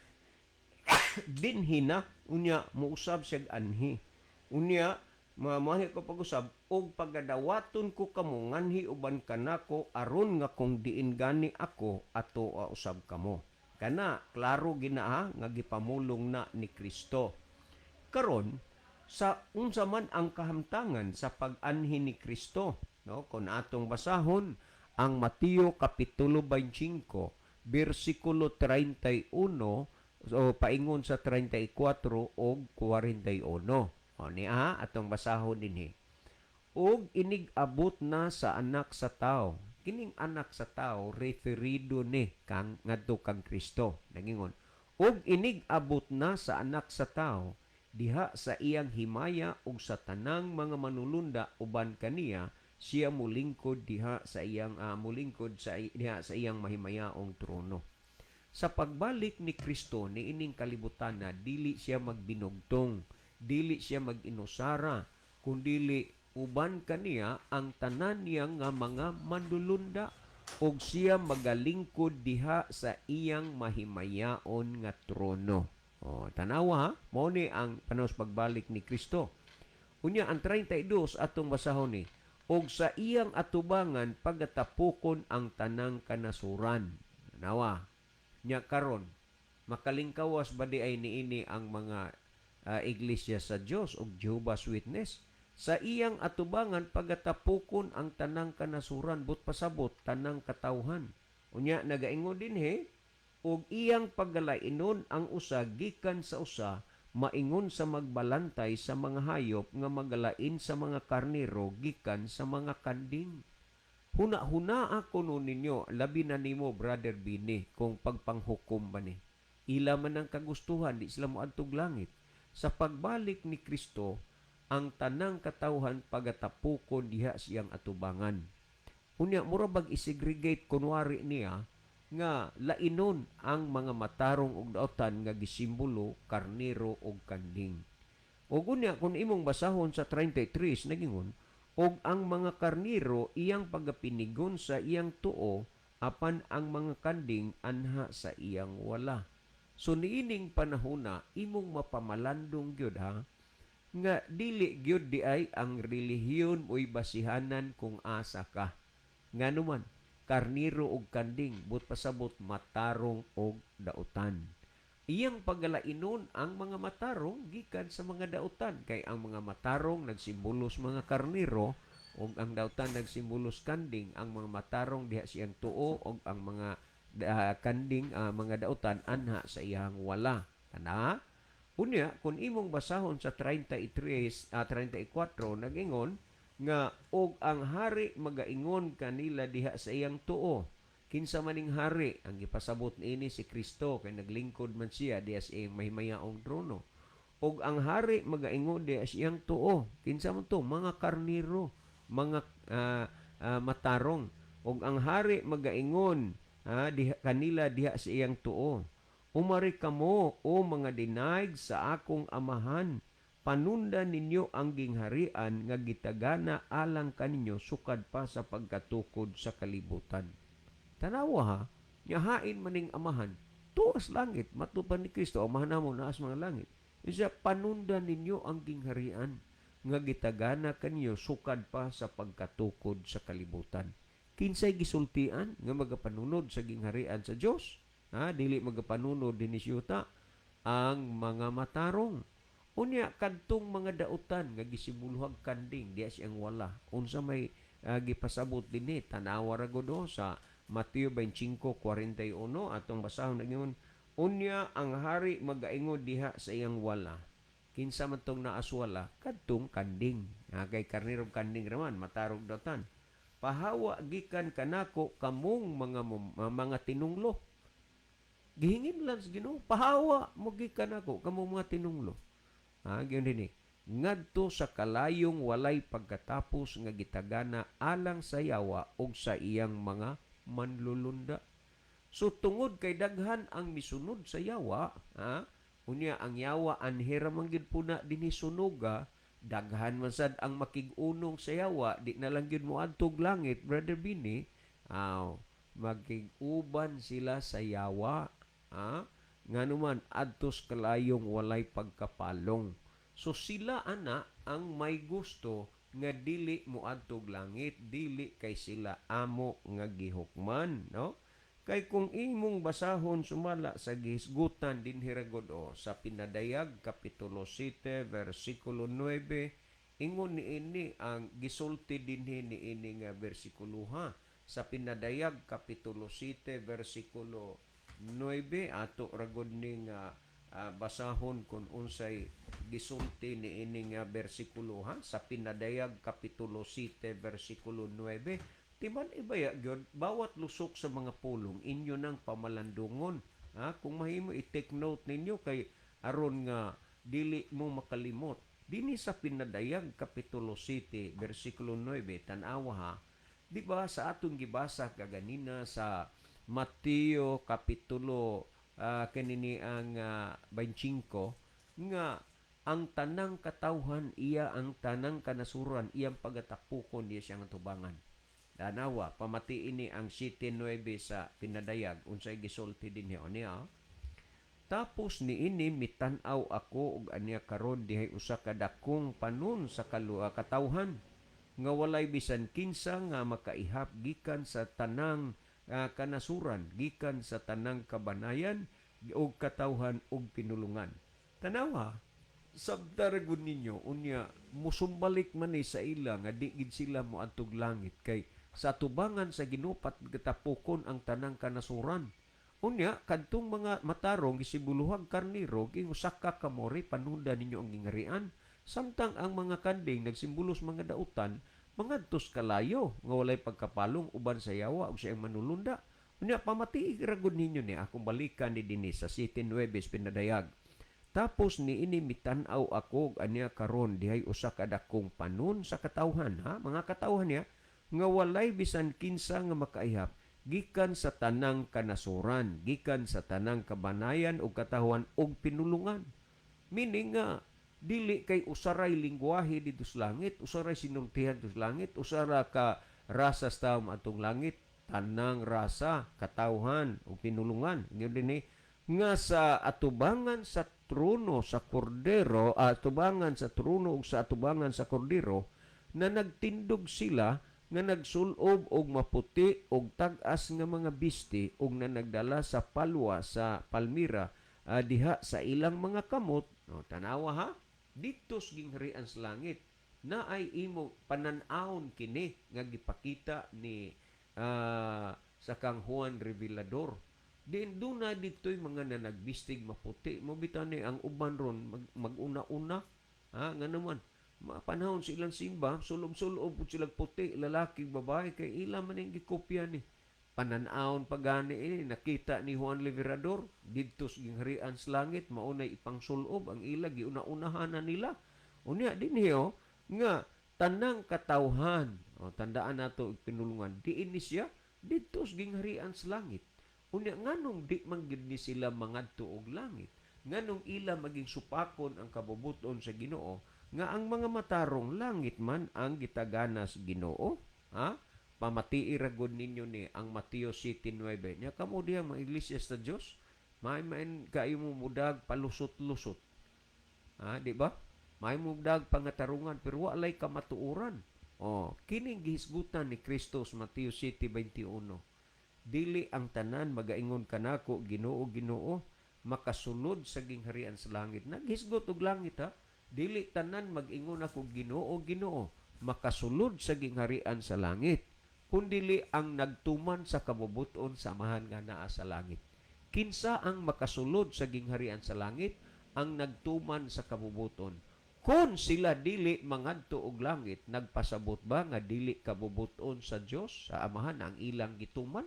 dinhi na, unya muusab siya anhi. Unya muanhi ko pag-usab og pagadawaton ko kamo nganhi uban kanako, aron nga kung diin gani ako ato usab kamo. Kana klaro ginaa nga gipamulong na ni Kristo. Karon, sa unsa man ang kahamtangan sa pag-anhi ni Kristo, no? Kung atong basahon ang Mateo kapitulo 25 bersikulo 31 o paingon sa 34 og 41. O niya atong basahon dinhi. Og inig-abot na sa anak sa tao. Kining anak sa tao referido ni kang ngadto kang Kristo. Nagingon, og inig-abot na sa anak sa tao diha sa iyang himaya ug sa tanang mga manulunda uban kaniya, siya mulingkod diha sa iyang mulingkod sa diha sa iyang mahimayaong trono. Sa pagbalik ni Kristo niining kalibutan na dili siya magbinugtong, dili siya mag-inusara, kundili uban kaniya ang tanan niya nga mga manlulunda ug siya magalingkod diha sa iyang mahimayaon nga trono. O, tanawa ha, mao ni ang panahon sa pagbalik ni Kristo. Unya ang 32 atong basahon ni, og sa iyang atubangan pagatapukon ang tanang kanasuran. Tanawa. Nya karon makalingkawas ba di ay niini ang mga iglesia sa Dios og Jehovah's Witness? Sa iyang atubangan pagatapukon ang tanang kanasuran, but pasabot tanang katawhan. Unya nagaingon dinhi, og iyang paggalainon ang usa gikan sa usa, maingon sa magbalantay sa mga hayop nga magalain sa mga karnero gikan sa mga kanding. Huna-huna ako nun ninyo, labi na nimo Brother Bini, kung pagpanghukom ba ni. Ila man ang kagustuhan, di sila moadtog langit. Sa pagbalik ni Kristo, ang tanang katawhan pagatapukon diha siyang atubangan. Unya, mura bag isegregate kunwari niya nga lainon ang mga matarong og dautan nga gisimbolo karnero og kanding. Og unya, kung imong basahon sa 33, nagingon, og ang mga karnero iyang pagapinigon sa iyang tuo, apan ang mga kanding anha sa iyang wala. So niining panahona imong mapamalandong gyud ha, nga dili gyud di ay ang relihiyon oy basihanan kung asa ka. Nganuman, karniro og kanding, but pasabot matarong og dautan. Iyang pagalainon ang mga matarong gikan sa mga dautan, kay ang mga matarong nagsimbolos mga karniro ug ang dautan nagsimbolos kanding. Ang mga matarong diha siyang tuo ug ang mga kanding, mga dautan anha sa iyang wala. Kana unya kun imong basahon sa 33 34 nagingon nga og ang hari magaingon kanila diha sa iyang tuo. Kinsa maning hari? Ang gipasabot niini si Kristo kay naglingkod man siya diha sa iyang mahimayaong trono. Og ang hari magaingon diha sa iyang tuo. Kinsa man to? Mga karniro, mga matarong. Og ang hari magaingon diha kanila diha sa iyang tuo. Umari kamo o mga dinaig sa akong amahan. Panunda ninyo ang gingharian nga gitagana alang kaninyo sukad pa sa pagkatukod sa kalibutan. Tanawa ha, nyahain maning amahan, tuas langit, matupan ni Kristo, amahan namo naas mga langit. Isa, panunda ninyo ang gingharian nga gitagana kaninyo sukad pa sa pagkatukod sa kalibutan. Kinsay gisultian nga magapanunod sa gingharian sa Dios? Ha, dili magapanunod dinhi siyuta ang mga matarong. Unya kadtong mga dautan nga gisimuluhag kanding diha siyang wala. Unsa may gipasabot dinhi, tanawa ra gud sa Mateo 25:41 atong basahon nagyon, unya ang hari magaingon diha sa iyang wala. Kinsa man tong naaswala? Kadtong kanding. Kay karnero kanding raman, matarog dautan. Pahawa gikan kanako kamong mga tinunglo. Gihingin lang sa Ginoo, pahawa mo gikan nako kamong mga tinunglo. Ha, gyud dinhi. Ngadto sa kalayong walay pagkatapos nga gitagana alang sa yawa og sa iyang mga manlulunda. So tungod kay daghan ang misunod sa yawa, ha? Unya ang yawa anhera man gyud puna dinhi sunoga, daghan man sad ang makig-unong sa yawa, di na lang gyud moadtog langit, Brother Bini. Aw, magkig-uban sila sa yawa, ha? Nganuman adtos kalayong walay pagkapalong. So sila ana ang may gusto nga dili moadtog langit, dili kay sila amo nga gihukman, no? Kay kung imong basahon sumala sa gihisgutan dinhi ra gud o sa Pinadayag kapitulo 7 versikulo 9, ingon niini ang gisulti dinhi niini nga bersikulo ha. Sa Pinadayag kapitulo 7 versikulo 9, ato ra gud ni nga basahon kung unsay gisulti niini nga bersikulo ha. Sa Pinadayag kapitulo 7 versikulo 9, timan ibaya gyud bawat lusok sa mga pulong inyo nang pamalandungon ha. Kung mahimo i-take note ninyo kay aron nga dili mo makalimot. Dinhi sa Pinadayag kapitulo 7 versikulo 9, tan-awa ha. Di ba sa atong gibasa kaganina sa Mateo kapitulo kanini ang 25 nga ang tanang katawhan iya ang tanang kanasuran iyang pagatapukon niya siyang tubangan. Danawa, pamatiin ni ang 7:9 sa Pinadayag, unsay gisulti dinhi niya. Tapos niini mitan-aw ako og aniya karon dihay usa ka dakong panon sa katawhan nga walay bisan kinsa nga makaihap gikan sa tanang kanasuran, gikan sa tanang kabanayan og katawhan og pinulungan. Tanawa, sabta ra gud ninyo unya musumbalik man ni sa ila nga di gid sila moadtog langit kay sa tubangan sa Ginoo katapukon ang tanang kanasuran. Unya kadtong mga matarong gisibuluhag karniro ging usa ka kamori panunda ninyo ang gingarian, samtang ang mga kanding nagsimbolos mga dautan mangadtos kalayo nga walay pagkapalong uban sa yawa ug sa iyang manulunda. Unya pamatii ra gud ninyo ni akong balikan ni dinhi sa 7:9 Pinadayag. Tapos niini mitan-aw ako og aniya karon dihay usa ka dakong panon sa katawhan ha, mga katawhan niya nga walay bisan kinsa nga makaihap gikan sa tanang kanasuran, gikan sa tanang kabanayan ug katawhan ug pinulungan. Meaning nga dili kay usaray lingwahe dito sa langit, usaray sinultihan dito sa langit, usara ka rasa sa tawo atong langit, tanang rasa, katawhan ug pinulungan. Gyud dinhi nga sa atubangan sa trono sa kordero, atubangan sa trono ug sa atubangan sa kordero na nagtindog sila nga nagsulob og maputi og tag-as nga mga bisti og na nagdala sa palwa sa palmira diha sa ilang mga kamot. No, tanawa ha, dito sa gingharian sa langit na ay imo panan-awon kini nga gipakita ni sa kang Juan Revelador. Din duna dito'y mga nanagbistig maputi mo bitan ni ang uban ron maguna-una ha, nga naman mapanahon sa ilang simba sulob-sulob pud silang puti, lalaki babae, kay ila man ang gikopya ni panan-awon pa gani ini nakita ni Juan Liberador didto sa gingharian sa langit maunay ipangsulob ang ila giuna-unahan na nila. Unya dinhi oh, nga tanang katawhan, oh, tandaan nato pinulungan diin ni siya didto sa gingharian sa langit. Unya nganong di man gyud ni sila mangadto og langit, nganong ila maging supakon ang kabubuton sa Ginoo nga ang mga matarong langit man ang gitagana sa Ginoo ha? Pamatii ra gud ninyo ni ang Mateo 7:9. Nya kamo diha mga iglesia sa Dios, may main kayo mo mudag palusot-lusot. Ha, di ba? May mudag pangatarungan pero walay kamatuoran. Oh, kining gihisgutan ni Kristo sa Mateo 7:21. Dili ang tanan magaingon kanako, Ginoo, Ginoo, makasulod sa gingharian sa langit. Naghisgot og langit ha. Dili tanan mag-ingon ako Ginoo, Ginoo, makasulod sa gingharian sa langit, kundili ang nagtuman sa kabubuton sa Amahan nga naa sa langit. Kinsa ang makasulod sa gingharian sa langit? Ang nagtuman sa kabubuton. Kung sila dili mangadto og langit, nagpasabot ba nga dili kabubuton sa Dios sa Amahan ang ilang gituman?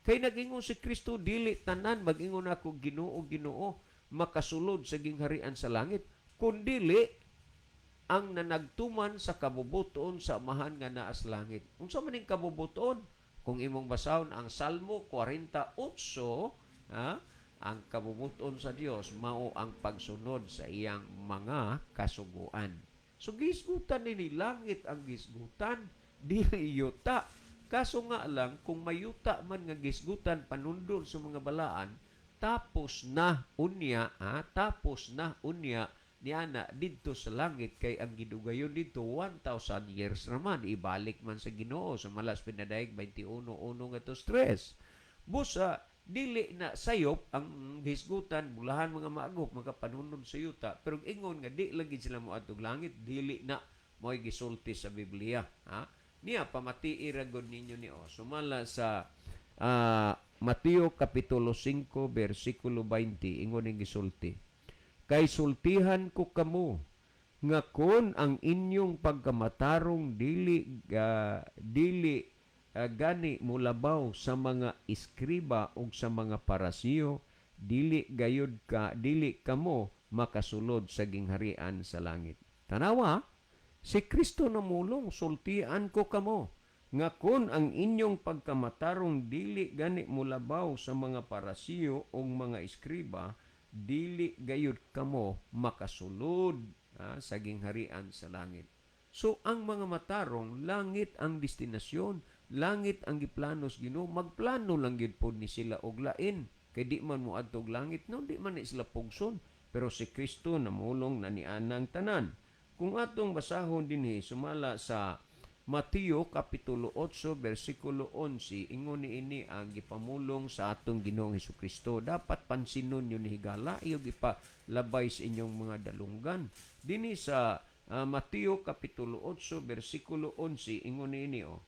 Kay nagingon si Kristo, dili tanan mag-ingon ako, "Ginoo, Ginoo," makasulod sa gingharian sa langit, kundili ang nanagtuman sa kabubuton sa Amahan nga naa sa langit. Unsa man ning kabubuton? Kung imong basahon ang Salmo 48, ha, ang kabubuton sa Dios mao ang pagsunod sa iyang mga kasuguan. So gisgutan nini, langit ang gisgutan, dili yuta. Kaso nga lang, kung mayuta man nga gisgutan panundon sa mga balaan, tapos na unya, ha, tapos na unya niana didto sa langit, kay ang gidugayon didto 1,000 years naman, ibalik man sa Ginoo sa Malas Pinadayag 21:1 ngadto 3. Busa dili na sayop ang hisgutan, bulahan mga maagop makapanunod sa yuta, pero ingon nga di lagi sila moadtog langit, dili na mo'y gisulti sa Biblia, ha. Niya pamatii ra gud ninyo ni o sumala sa Mateo kapitulo 5 bersikulo 20, ingon ning gisulti, "Kay sultihan ko kamo nga kon ang inyong pagkamatarong dili gani mulabaw sa mga eskriba ug sa mga Parasiyo, dili gayud ka dili kamo makasulod sa gingharian sa langit." Tanawa, si Kristo namulong, "Sultian ko kamo nga kon ang inyong pagkamatarong dili gani mulabaw sa mga Parasiyo ug mga eskriba, dili gayud kamo makasulod, ha, sa gingharian sa langit." So ang mga matarong, langit ang destinasyon, langit ang giplano sa Ginoo. Magplano lang gyud pod ni sila og lain kay di man mo adtog langit, no, di man ni sila pugson. Pero si Kristo namulong na nianang tanan. Kung atong basahon dinhi sumala sa Mateo kapitulo 8 bersikulo 11, ingon niini ang gipamulong sa atong Ginoong Hesukristo. Dapat pansinon yun ni higala, iyo gipalabay sa inyong mga dalunggan. Dinhi sa Mateo kapitulo 8 bersikulo 11, ingon niini oh.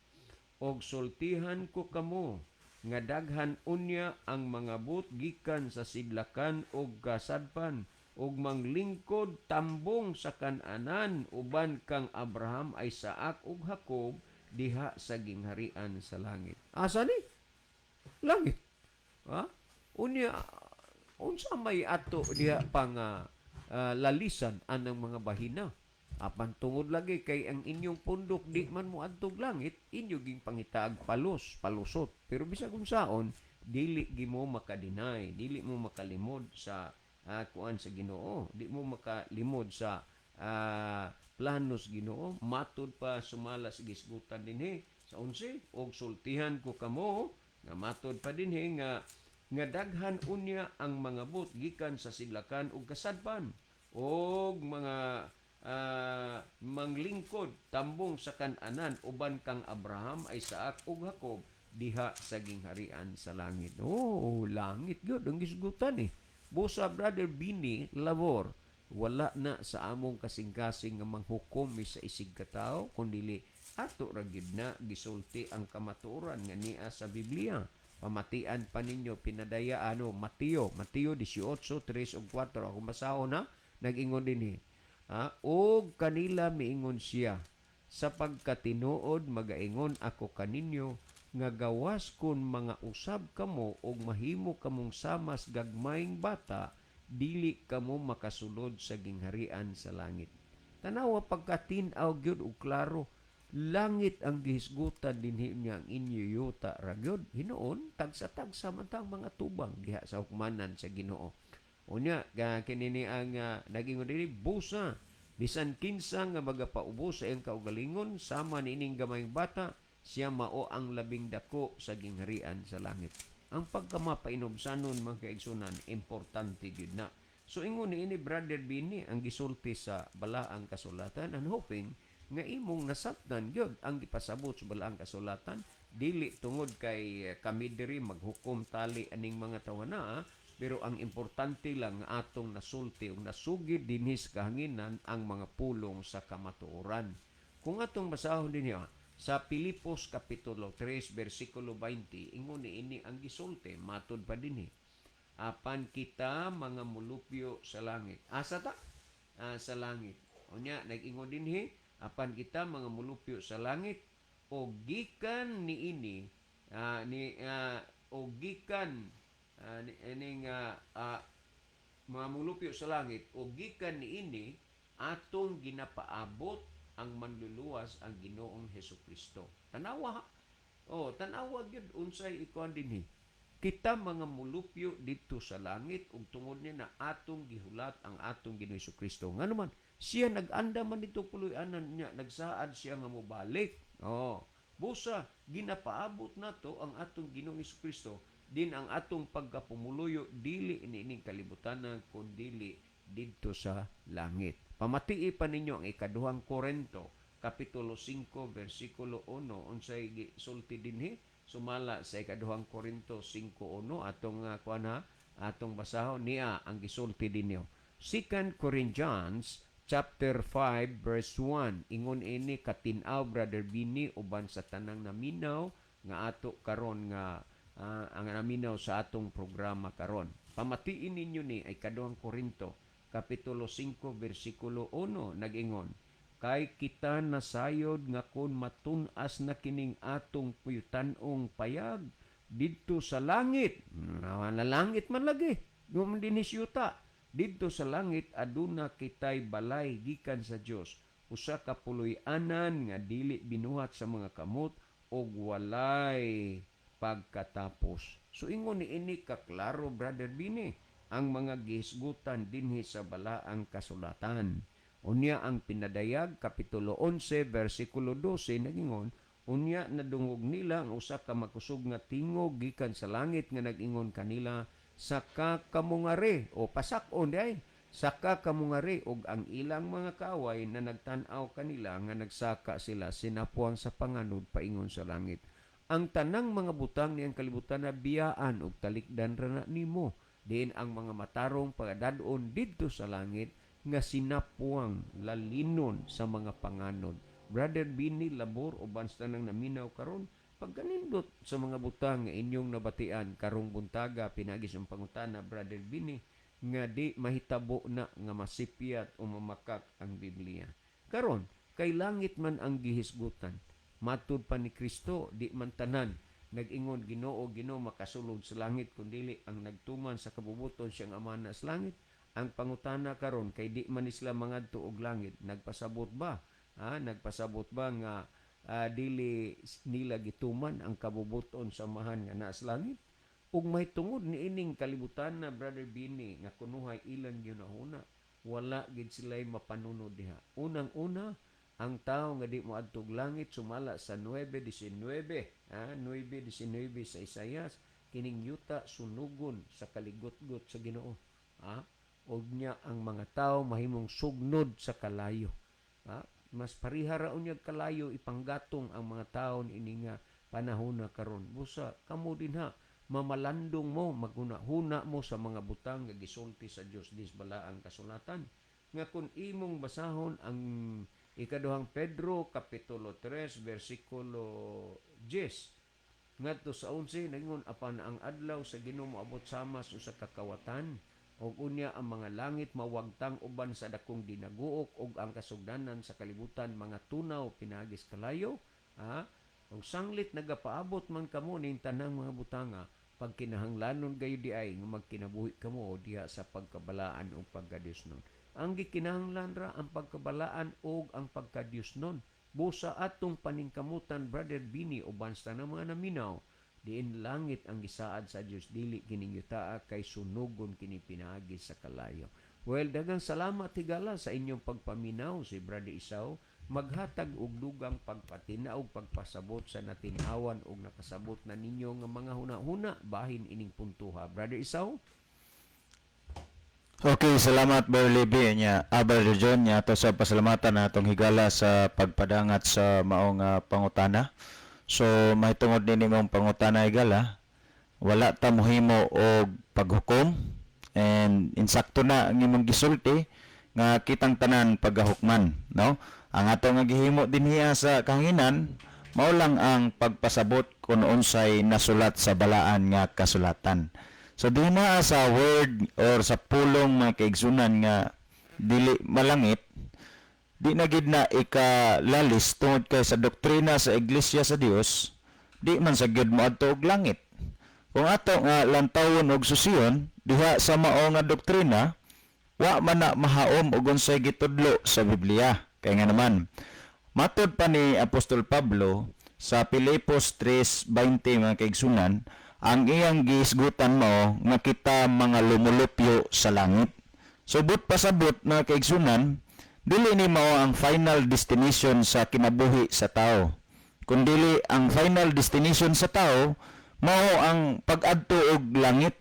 "Og sultihan ko kamo nga daghan unya ang mga but gikan sa sidlakan og kasadpan og manglingkod tambong sa kananan uban kang Abraham, Isaac ug Jacob diha sa gingharian sa langit." Asa ni? Langit. Ha? Unya unsa may ato diha pa nga lalisan anang mga bahina? Apan tungod lagi kay ang inyong pundok di man mo adtog langit, inyo ging pangitaag palos, palusot. Pero bisag unsaon, dili gi mo makadeny, dili mo makalimod sa kuan sa Ginoo, di mo makalimod sa planos Ginoo. Matud pa sumala sa gisgutan dinhi sa 11, "Og sultihan ko kamo nga matod pa dinhi nga nga daghan unya ang mga but gikan sa sidlakan ug kasadpan og mga manglingkod tambong sa kananan uban kang Abraham, Isaac ug Jacob diha sa gingharian sa langit." Oh, langit gyud ang gisgutan eh. Busa, Brother Bini Labor, wala na sa among kasing-kasing nga manghukom sa isig katawo, kundi ato ra gyud na gisulti ang kamatuoran nga nia sa Biblia. Pamatian pa ninyo pinadaya ano Mateo, Mateo 18:3 ug 4. Ako basahon na, nag-ingon dinhi. Ha? "Og kanila miingon siya, sa pagkatinuod magaingon ako kaninyo nga gawas kun mga usab kamo og mahimo kamong samas gagmayng bata, dili kamo makasulod sa gingharian sa langit." Tanawa pagkatin-aw gyud og klaro, langit ang gihisgutan dinhi niya, ang inyo yuta ra gyud. Hinuon tagsa-tagsa man tang mga tubang diha sa hukmanan sa Ginoo. Unya ga kini ni ang nagingon dinhi, "Busa bisan kinsa nga magapaubos sa iyang kaugalingon sama niining gamayng bata, siya mao ang labing dako sa gingharian sa langit." Ang pagkamapainubsanon, mga kaigsunan, importante gyud na. So ingon niini, Brother Bini, ang gisulti sa balaang kasulatan, and hoping nga imong nasabtan gyud ang gipasabot sa balaang kasulatan, dili tungod kay kami diri maghukom tali aning mga tawana, pero ang importante lang nga atong nasulti ug nasugid dinhi sa kahanginan ang mga pulong sa kamatuoran. Kung atong basahon dinhi sa Pilipos kapitulo 3 bersikulo 20, ingon niini ang gisulti matud pa dinhi, "Apan kita mga mulupyo sa langit." Asa ta? Sa langit. Unya nag-ingon dinhi, apan kita mga mulupyo sa langit o gikan niini ni o gikan ni, ining mga mulupyo sa langit o gikan niini atong ginapaabot ang manluluwas, ang Ginoong Hesukristo. Tanawa. Oh, tanawa gyud unsay ikuan dinhi. Kita mga mulupyo didto sa langit ug tungod niya na atong gihulat ang atong Ginoong Hesukristo. Ngano man siya nag-anda man dito puloy-anan niya, nagsaad siya nga mobalik. Oh, busa ginapaabot nato ang atong Ginoong Hesukristo din ang atong pagkapumuluyo dili niining kalibutan kundili didto sa langit. Pamatii pa ninyo ang ikaduhang Korento kapitulo 5 versikulo 1, unsay gisulti dinhi sumala sa ikaduhang Korinto 5:1. Atong kuan ha, atong basahon niya ang gisulti dinyo. 2 Corinthians chapter 5 verse 1, ingon ini katin-aw, Brother Bini, uban sa tanang naminaw nga ato karon nga ang naminaw sa atong programa karon. Pamatiin ninyo ni ay ikaduhang Korinto kapitulo 5 versikulo 1, nag-ingon, "Kay kita nasayod nga kon matun-as na kining atong puyutanong payag didto sa langit," na langit man lagi, di man dinhi yuta, "didto sa langit aduna kitay balay gikan sa Dios, usa ka puloy-anan nga dili binuhat sa mga kamot ug walay pagkatapos." So ingon ni ini kaklaro, Brother Bini, ang mga gihisgutan dinhi sa balaang kasulatan. Unya ang Pinadayag kapitulo 11 versikulo 12 nagingon, "Unya nadungog nila ang usa ka makusog nga tingog gikan sa langit nga nag-ingon kanila, 'Saka kamungari,' o pasak-on diay, 'Saka kamungari,' ug ang ilang mga kaaway na nagtan-aw kanila nga nagsaka sila sinapuang sa panganod paingon sa langit." Ang tanang mga butang niyang kalibutan na biyaan og talikdan ra na nimo, diin ang mga matarong pagadad-on didto sa langit nga sinapuang lalinon sa mga panganod. Brother Bini Labor, uban sa tanang naminaw karon, pagkanindot sa mga butang nga inyong nabatian karong buntaga pinaagi sa pangutana, Brother Bini, nga di mahitabo na nga masipyat o mamakak ang Biblia. Karon, kay langit man ang gihisgutan. Matud pa ni Kristo, di man tanan nag-ingon, 'Ginoo, Ginoo,' makasulod sa langit, kundili ang nagtuman sa kabubuton siyang Ama na sa langit. Ang pangutana karon, kay di man sila mangadto og langit, nagpasabot ba? Ha? Nagpasabot ba nga dili nila gituman ang kabubuton sa Amahan nga naa sa langit? Ug may tungod niining kalibutan na, Brother Bini, nga kunuhay ilang gihunahuna, wala gid sila mapanunod diha. Unang-una, ang tao nga di moadto og langit sumala sa 9:19, ha, 9:19 sa Isayas, kining yuta sunugon sa kaligutgot sa Ginoo. Ha? Og nya ang mga tao mahimong sugnod sa kalayo. Ha? Mas pareha ra unyag kalayo ipanggatong ang mga tao ini nga panahon na karon. Busa kamo dinha mamalandong mo, maghuna-huna mo sa mga butang nga gisulti sa Dios dis balaang kasulatan. Nga kung imong basahon ang ikaduhang Pedro kapitulo 3 versikulo 10 ngadto sa 11, nagingon, "Apan ang adlaw sa Ginoo moabot sama sa usa ka kawatan, ug unya ang mga langit mawagtang uban sa dakong dinaguok, ug ang kasugdanan sa kalibutan mga tunaw pinaagis kalayo." Ha, ug sanglit nagapaabot man kamo ning tanang mga butanga, pagkinahanglanon gayo di ay nga magkinabuhi kamo diha sa pagkabalaan ug pagkadiosnon. Ang gikinahanglan ra ang pagkabalaan ug ang pagkadiosnon. Busa atong paningkamutan, Brother Bini, uban sa tanang mga naminaw, diin langit ang gisaad sa Dios, dili kining yutaa, kay sunugon kini pinaagi sa kalayo. Well, daghang salamat higala sa inyong pagpaminaw. Si Brother Isaw maghatag og dugang pagpatina og pagpasabot sa natin-awan og nakasabot na ninyo nga mga huna-huna bahin ining puntuha. Brother Isaw? Okay, salamat, Brother Libby nya, Brother John nya, ato sa pasalamatan na atong higala sa pagpadangat sa maong pangutana. So mahitungod nini mong pangutana, higala, wala ta mohimo og paghukom and insakto na ang imong gisulti nga kitang tanan pagahukman, no? Ang ato nga gihimo dinhiya sa kahanginan mao lang ang pagpasabot kung unsay nasulat sa balaan nga kasulatan. So dinha sa word or sa pulong, mga kaigsunan, nga dili malangit. Di na gid na ikalalis tungod kay sa doktrina sa Iglesia sa Dios, di man sa gyud moadto og langit. Kung ato nga lantawon og susiyon diha sa mao nga doktrina, wa man na mahaom og unsay gitudlo sa Biblia. Kay nga naman, matod pa ni Apostol Pablo sa Pilipos 3:20, mga kaigsunan, ang iyang gihisgutan mao nga kita mga lumulupyo sa langit. So but pasabot, mga kaigsunan, dili ni mao ang final destination sa kinabuhi sa tao. Kundili ang final destination sa tao mao ang pag-adto og langit.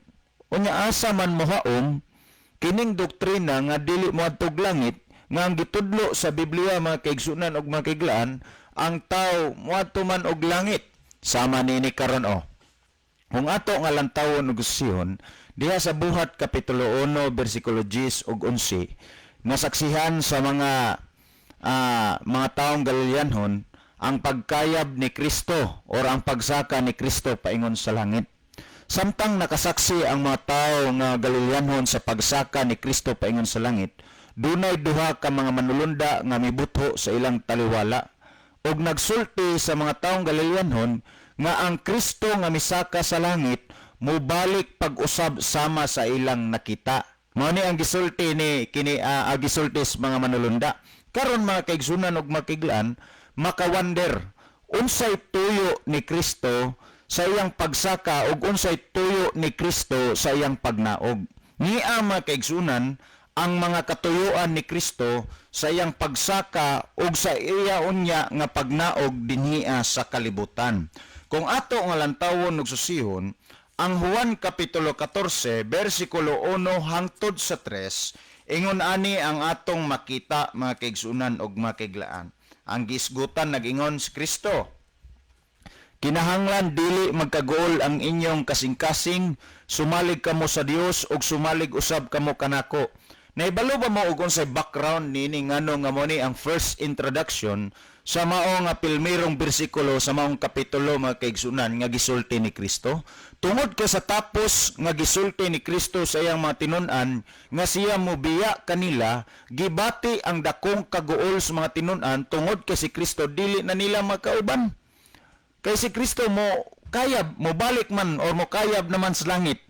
Unya asa man mohaom kining doktrina nga dili moadto og langit, nga ang gitudlo sa Biblia, mga kaigsunan ug mga kaiglaan, ang tao moadto man og langit? Sama nini karon oh. Kung ato nga lantawon og susiyon diha sa Buhat kapitulo 1 bersikulo 10 ug 11, nasaksihan sa mga taong Galileanhon ang pagkayab ni Kristo or ang pagsaka ni Kristo paingon sa langit. Samtang nakasaksi ang mga tao nga Galileanhon sa pagsaka ni Kristo paingon sa langit, dunay duha ka mga manulunda nga mibutho sa ilang taliwala ug nagsulti sa mga taong Galileanhon nga ang Kristo nga misaka sa langit mubalik pag-usab sama sa ilang nakita. Mao ni ang gisulti ni kini gisulti sa mga manulunda. Karon, mga kaigsunan ug makiglaan, makawander unsay tuyo ni Kristo sa iyang pagsaka ug unsay tuyo ni Kristo sa iyang pagnaog. Nia, mga kaigsunan, ang mga katuyuan ni Kristo sa iyang pagsaka ug sa iya unya nga pagnaog dinhia sa kalibutan. Kung ato nga lantawon ug susihon ang Juan kapitulo 14 bersikulo 1 hangtod sa 3, ingon ani ang atong makita, mga kaigsunan ug mga kaiglaan. Ang gisgutan, nag-ingon si Kristo, "Kinahanglan dili magkaguol ang inyong kasing-kasing, sumalig kamo sa Dios ug sumalig usab kamo kanako." Naibalo ba mo og unsay background niini, ngano nga mo ni ang first introduction sa mao nga pilmirong bersikulo sa maong kapitulo, mga kaigsunan, nga gisulti ni Kristo? Tungod kay sa tapos nga gisulti ni Kristo sa iyang mga tinun-an nga siya mobiya kanila, gibati ang dakong kaguol sa mga tinun-an tungod kay si Kristo dili na nila makauban. Kay si Kristo mo kayab, mo balik man or mo kayab naman sa langit.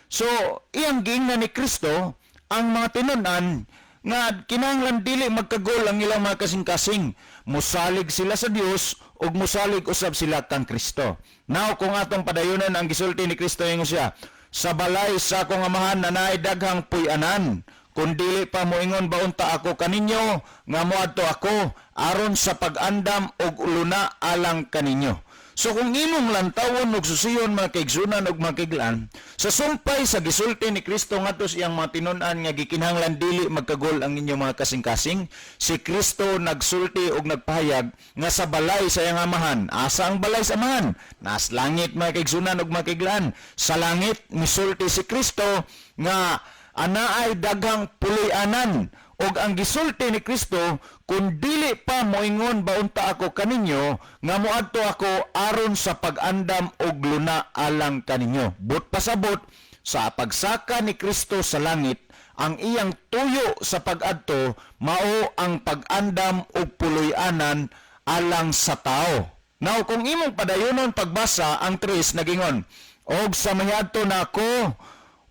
So, iyang giingnan ni Kristo ang mga tinun-an nga kinahanglan dili magkagol ang ilang mga kasing-kasing. Musalig sila sa Dios ug musalig usab sila kang Kristo. Now, kung atong padayunan ang gisulti ni Kristo, ingon siya, "Sa balay sa akong amahan na daghang puy-anan. Kung dili pa, moingon ba unta ako kaninyo nga moadto ako aron sa pag-andam og luna alang kaninyo?" So kung imong lantawon og susiyon, mga kaigsunan ug mga kaiglaan, sa sumpay sa gisulti ni Kristo ngadto sa iyang mga tinun-an nga gikinahanglan dili magkagol ang inyong mga kasing-kasing, si Kristo nagsulti og nagpahayag nga sa balay sa iyang amahan. Asa ang balay sa amahan? Nas langit, mga kaigsunan ug mga kaiglaan. Sa langit misulti si Kristo nga anaay daghang puloy-anan, ug ang gisulti ni Kristo, "Kung dili pa, moingon ba unta ako kaninyo nga moadto ako aron sa pag-andam og luna alang kaninyo?" But pasabot, sa pagsaka ni Kristo sa langit, ang iyang tuyo sa pag-adto mao ang pag-andam og puloy-anan alang sa tao. Now, kung imong padayonon pagbasa ang 3, nagingon, "Og sa mahiadto na ako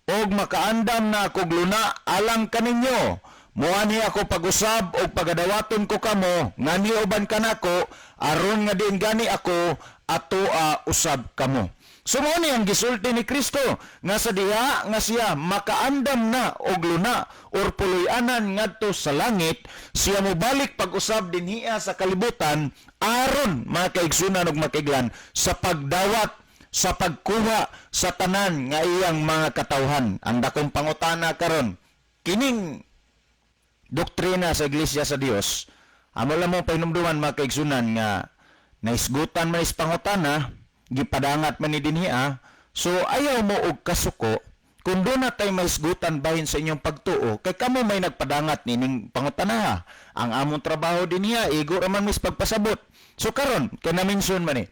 og makaandam na akog luna alang kaninyo, muanhi ako pag-usab og pagadawaton ko kamo nga niuban kanako, aron nga diin gani ako atoa usab kamo." So mao ni ang gisulti ni Kristo nga sa diha nga siya makaandam na og luna or puloy-anan ngadto sa langit, siya mobalik pag-usab dinhiya sa kalibutan aron, mga kaigsunan ug makiiglan, sa pagdawat, sa pagkuha sa tanan nga iyang mga katawhan. Ang dakong pangutana karon, kining doktrina sa Iglesia sa Dios, amo lang mo pahinumduman, mga kaigsunan, nga naisgutan man is pangutana, gipadangat man ni dinhiya, so ayaw mo og kasuko kung doon na tayo maisgutan bahin sa inyong pagtuo, kay kamo may nagpadangat nining pangutana. Ang among trabaho dinhiya, igo raman mis pagpasabot. So karon, kay na-mention man ni,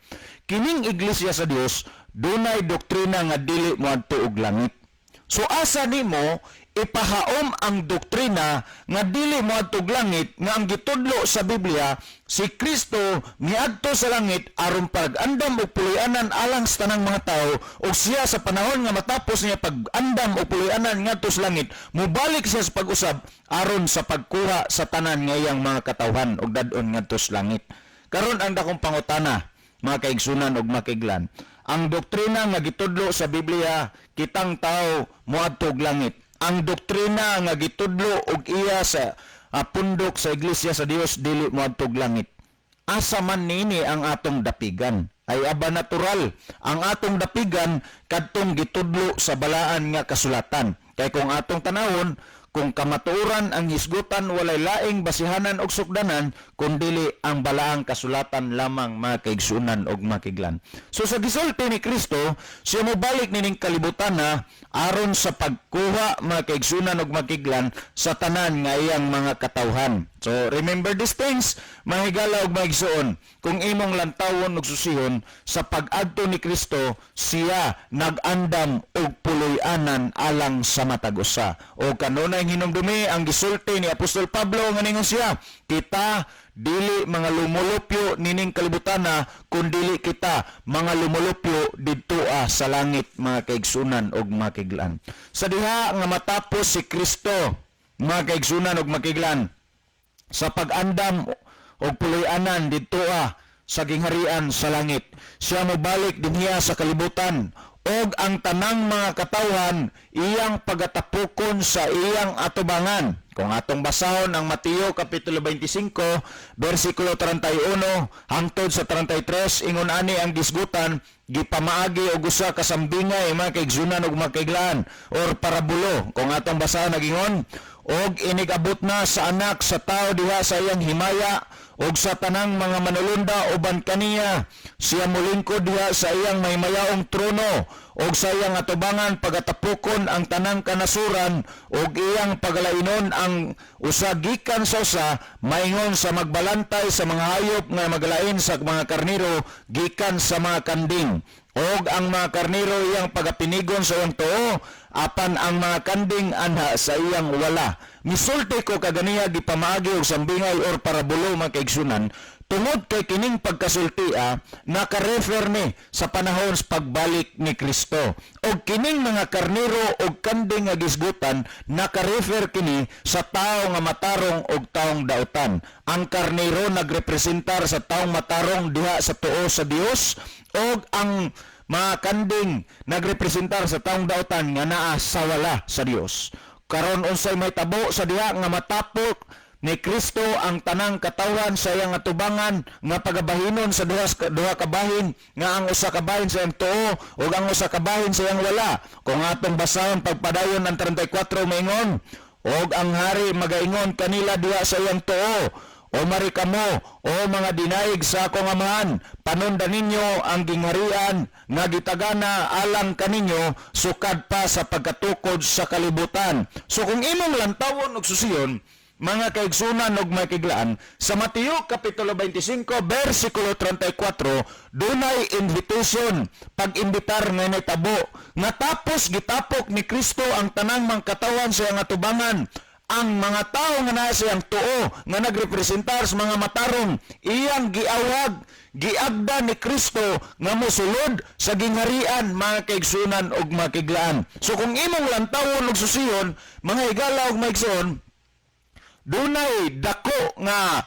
kining Iglesia sa Dios dunay doktrina nga dili moadto og langit. So asa nimo Ipahaom ang doktrina nga dili moadtog langit, nga ang gitudlo sa Biblia, si Kristo miadto sa langit aron pag-andam og puloy-anan alang sa tanang mga tawo, ug siya sa panahon nga matapos niya pag-andam og puloy-anan ngadto sa langit, mobalik siya sa pag-usab aron sa pagkuha sa tanan nga iyang mga katawhan ug dad-on ngadto sa langit. Karon, ang dakong pangutana, mga kaigsunan ug makiglan, ang doktrina nga gitudlo sa Biblia, kitang tao moadto og langit, ang doktrina nga gitudlo og iya sa pundok sa Iglesia sa Dios, dili moadto og langit, asa man niini ang atong dapigan? Ay aba, natural, ang atong dapigan kadtong gitudlo sa balaan nga kasulatan, kay kung atong tanawon, kung kamatuoran ang hisgutan, walay laing basihanan og sukdanan kun dili ang balaang kasulatan lamang, mga kaigsunan og makiglan. So sa gisulti ni Kristo, siya mobalik nining kalibutan na aron sa pagkuha, mga kaigsunan og makiglan, sa tanan nga iyang mga katawhan. So remember these things, mga higala og mga igsuon, kung imong lantawon ug susihon, sa pag-adto ni Kristo, siya nag-andam og puloy-anan alang sa matag usa. O kanunay hinumdumi ang gisulti ni Apostol Pablo nga ningon siya, kita dili mga lumulupyo nining kalibutana, kun dili kita mga lumulupyo didtoa sa langit, mga kaigsunan og makiglan. Sa diha nga matapos si Kristo, mga kaigsunan og makiglan, sa pag-andam og puloy-anan didtoa sa gingharian sa langit, siya mobalik dinhiya sa kalibutan og ang tanang mga katawhan iyang pagatapukon sa iyang atubangan. Kung atong basahon ang Mateo kapitulo 25 bersikulo 31 hangtod sa 33, ingon ani ang gisgutan, gipamaagi og usa ka sambingay, mga kaigsunan ug mga kaiglaan, or parabulo. Kung atong basahon, nagingon, "Og inigabot na sa Anak sa Tao diha sa iyang himaya ug sa tanang mga manulunda uban kaniya, siya molingkod diha sa iyang mahimayaong trono, ug sa iyang atubangan pagatapukon ang tanang kanasuran, ug iyang pagalainon ang usa gikan sa usa, maingon sa magbalantay sa mga hayop nga magalain sa mga karnero gikan sa mga kanding. Og ang mga karnero iyang pagapinigon sa iyang tuo, apan ang mga kanding anha sa iyang wala." Misulti ko kaganiha gipamaagi og sambingay or parabulo, mga kaigsunan, tungod kay kining pagkasultia naka-refer ni sa panahon sa pagbalik ni Kristo. Og kining mga karnero og kanding nga gisgutan, naka-refer kini sa tao nga matarong og taong dautan. Ang karnero nagrepresentar sa taong matarong diha sa tuo sa Dios, og ang mga kanding nagrepresentar sa taong dautan nga naa sa wala sa Dios. Karon, unsay may tabo sa diha nga matapok ni Kristo ang tanang katawhan sa iyang atubangan nga pagabahinon sa duha duha ka bahin, nga ang usa ka bahin sa iyang tuo ug ang usa ka bahin sa iyang wala? Kung atong basahon pagpadayon ang 34, maingon, "Og ang hari magaingon kanila diha sa iyang tuo, 'O mari kamo, o mga dinaig sa akong Amahan, panundan ninyo ang gingharian nga gitagana alang kaninyo sukad pa sa pagkatukod sa kalibutan.'" So kung imong lantawon og susiyon, mga kaigsunan ug makiglaan, sa Mateo kapitulo 25 bersikulo 34, dunay invitation, pag-imbitar nga nitabo nga tapos gitapok ni Kristo ang tanang mga katawan sa iyang atubangan. Ang mga tao nga naa sa iyang tuo, nga nagrepresentar sa mga matarong, iyang giawhag, giagda ni Kristo nga mosulod sa gingharian, mga kaigsunan ug makiglaan. So kung imong lantawon ug susiyon, mga higala ug maigsoon, dunay dako nga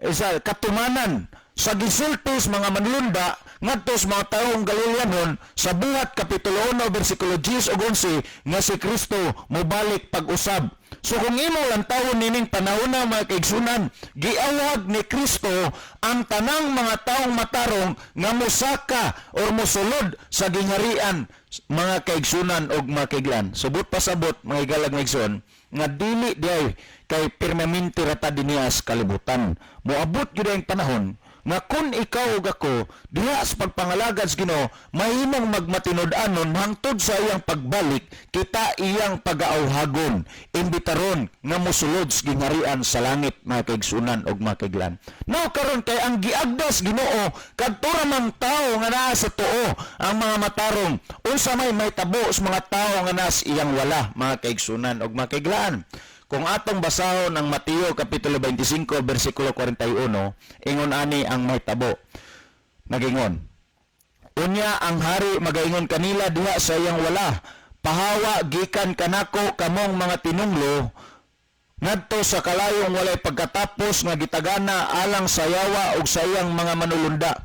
isa katumanan sa gisulti sa mga manlunda ngadto sa mga taong Galileanon sa Buhat kapitulo 1 bersikulo 10 ug 11 nga si Kristo mobalik pag-usab. So kung imo lantawon nining panahona, mga kaigsunan, giawhag ni Kristo ang tanang mga taong matarong nga mosaka or mosulod sa gingharian, mga kaigsunan og mga kaiglan. Subot pasabot, mga higalag mga igsoon, nga dili diay kay permanente ra ta dinhiya sa kalibutan. Moabot gyud ang panahon Nga kun ikaw ug ako diha sa pagpangalagad sa Ginoo mahimong magmatinud-anon hangtod sa iyang pagbalik, kita iyang pagaawhagon, imbitaron nga mosulod sa gingharian sa langit, mga kaigsunan ug mga kaiglan. Now karon kay ang giagdas Ginoo kadto ra mang tawo nga naa sa tuo, ang mga matarong, unsa may mahitabo sa mga tawo nga naa sa iyang wala, mga kaigsunan ug mga kaiglaan? Kung atong basahon ang Mateo Kapitulo 25 versikulo 41, ingon ani ang mahitabo. Nagingon, "Unya ang hari magaingon kanila diha sa iyang wala, 'Pahawa gikan kanako kamong mga tinunglo ngadto sa kalayong walay pagkatapos nga gitagana alang sa yawa ug sa iyang mga manulunda.'"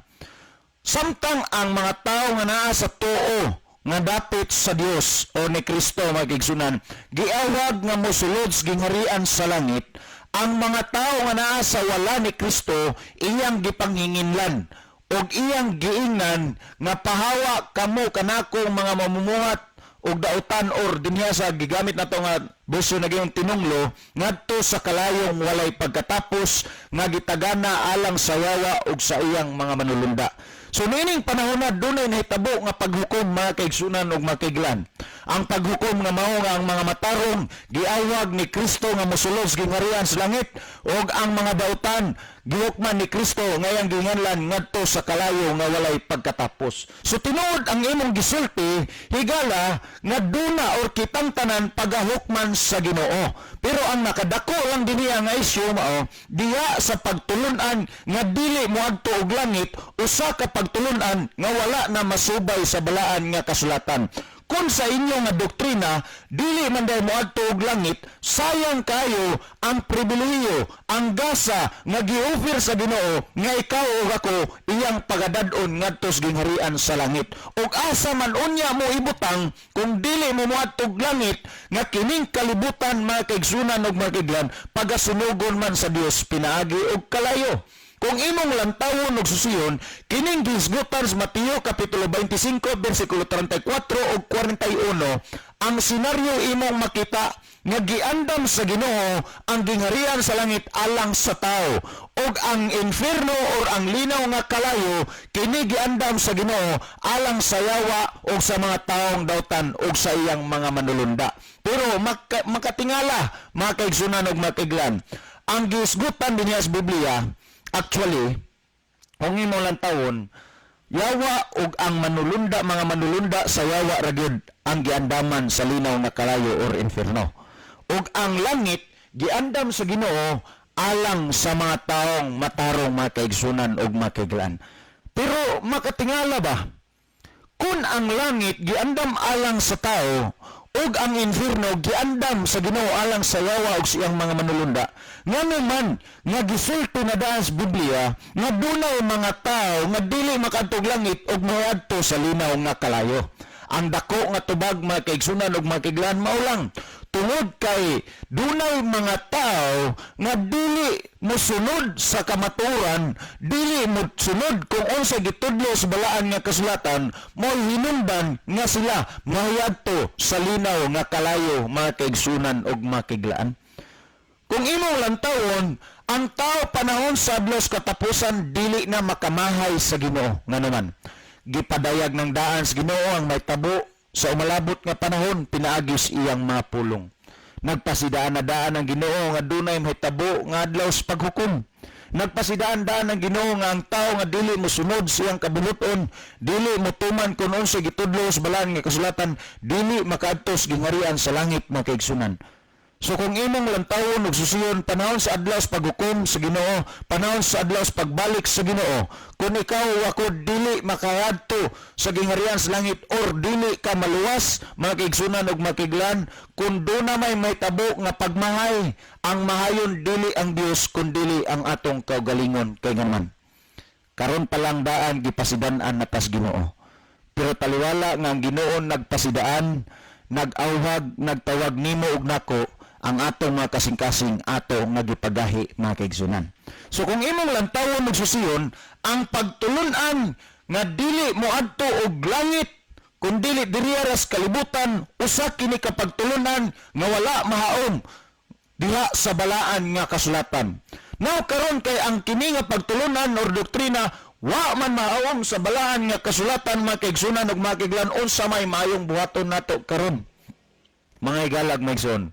Samtang ang mga tao nga naa sa tuo nga dapit sa Dios o ni Kristo, mga kaigsunan, giawhag nga mosulod sa gingharian sa langit, ang mga tao nga naa sa wala ni Kristo iyang gipanghinginlan og iyang giingnan nga pahawa kamo kanakong mga mamumuhat og dautan, or dinhiya sa gigamit nato nga version naging tinunglo, ngadto sa kalayong walay pagkatapos nga gitagana alang sa yawa ug sa iyang mga manulunda. So niining panahon na dunay nahitabo nga paghukom, mga kaigsunan ug mga kaiglan. Ang paghukom nga mao nga ang mga matarong giawhag ni Kristo nga mosulod sa gingharian sa langit ug ang mga dautan gihukman ni Kristo nga iyang ginganlan ngadto sa kalayo nga walay pagkatapos. So tinuod ang imong gisulti, higala, nga duna or kitang tanan pagahukman sa Ginoo. Pero ang nakadako lang dinhiya nga isyu mao diha sa pagtulunan nga dili moadto og langit, usa ka pagtulunan nga wala na masubay sa balaan nga kasulatan. Kung sa inyo nga doktrina dili man day moadto og langit, sayang kayo ang pribilehiyo, ang gasa nga gi-offer sa Ginoo nga ikaw ug ako iyang pagadad-on ngadto sa gingharian sa langit. Ug asa man unya mo ibutang kung dili mo moadto og langit, nga kining kalibutan, mga kaigsunan ug mga kaiglan, pagasunugon man sa Dios pinaagi og kalayo? Kung imong lantawon og susiyon kining gihisgutan sa Mateo Kapitulo 25 bersikulo 34 ug 41, ang senaryo imong makita nga giandam sa Ginoo ang gingharian sa langit alang sa tao ug ang inferno or ang linaw nga kalayo kini giandam sa Ginoo alang sa yawa ug sa mga taong dautan ug sa iyang mga manulunda. Pero makatingala, mga kaigsunan ug mga kaiglan, ang gihisgutan dinhi sa Biblia, actually, kung imong lantawon, yawa ug ang manulunda, mga manulunda sa yawa ra gyud ang giandaman sa linaw na kalayo or inferno. Ug ang langit giandam sa Ginoo alang sa mga taong matarong, mga kaigsunan ug mga kaiglan. Pero makatingala ba? Kung ang langit giandam alang sa tao ug ang inferno giandam sa Ginoo alang sa yawa ug siyang mga manulunda, ngano man nga gisulti na daan sa Biblia nga dunay mga tao nga dili makadtog langit ug moadto sa linaw nga kalayo? Ang dako nga tubag, mga kaigsunan ug mga kaiglan, mao lang tungod kay dunay mga tao nga dili mosunod sa kamaturan, dili mosunod kung unsa gitudlo sa balaan nga kasulatan, mo'y hinungdan nga sila mahiyadto sa linaw nga kalayo, mga kaigsunan ug mga kaiglaan. Kung imong lantawon, ang tao panahon sa adlaw sa katapusan dili na makamahay sa Ginoo. Ngano man, gipadayag ng daan sa Ginoo ang mahitabo sa umalabot nga panahon pinaagi sa iyang mga pulong. Nagpasidaan na daan ang Ginoo nga dunay mahitabo nga adlaw sa paghukom. Nagpasidaan daan ang Ginoo nga ang tao nga dili mosunod sa iyang kabubut-on, dili motuman kun unsa gitudlo sa balaan nga kasulatan, dili makaadto sa gingharian sa langit, mga kaigsunan. So kung imong lantawon ug susiyon panahon sa adlaw sa paghukom sa Ginoo, panahon sa adlaw sa pagbalik sa Ginoo, kung ikaw o ako dili makaadto sa gingharian sa langit or dili ka maluwas, mga kaigsunan ug mga kaiglan, kung duna may mahitabo nga pagmahay, ang mahayon dili ang Dios kun dili ang atong kaugalingon, kay man karon pa lang daan gipasidan-an na tas Ginoo. Pero taliwala nga ang Ginoo nagpasidaan, nag-awhag, nagtawag nimo ug nako, ang atong mga kasing-kasing ato nga gipagahi, mga kaigsunan. So kung imong lantawon ug susiyon, ang pagtulun-an nga dili moadto og langit kun dili diriya ra sa kalibutan, usa kini ka pagtulunan nga wala mahaom diha sa balaan nga kasulatan. Now karon kay ang kini nga pagtulunan or doktrina wa man maawom sa balaan nga kasulatan, mga kaigsunan ug mga kaiglan, unsa may maayong buhaton nato karon? Mga higalag, mga igsoon,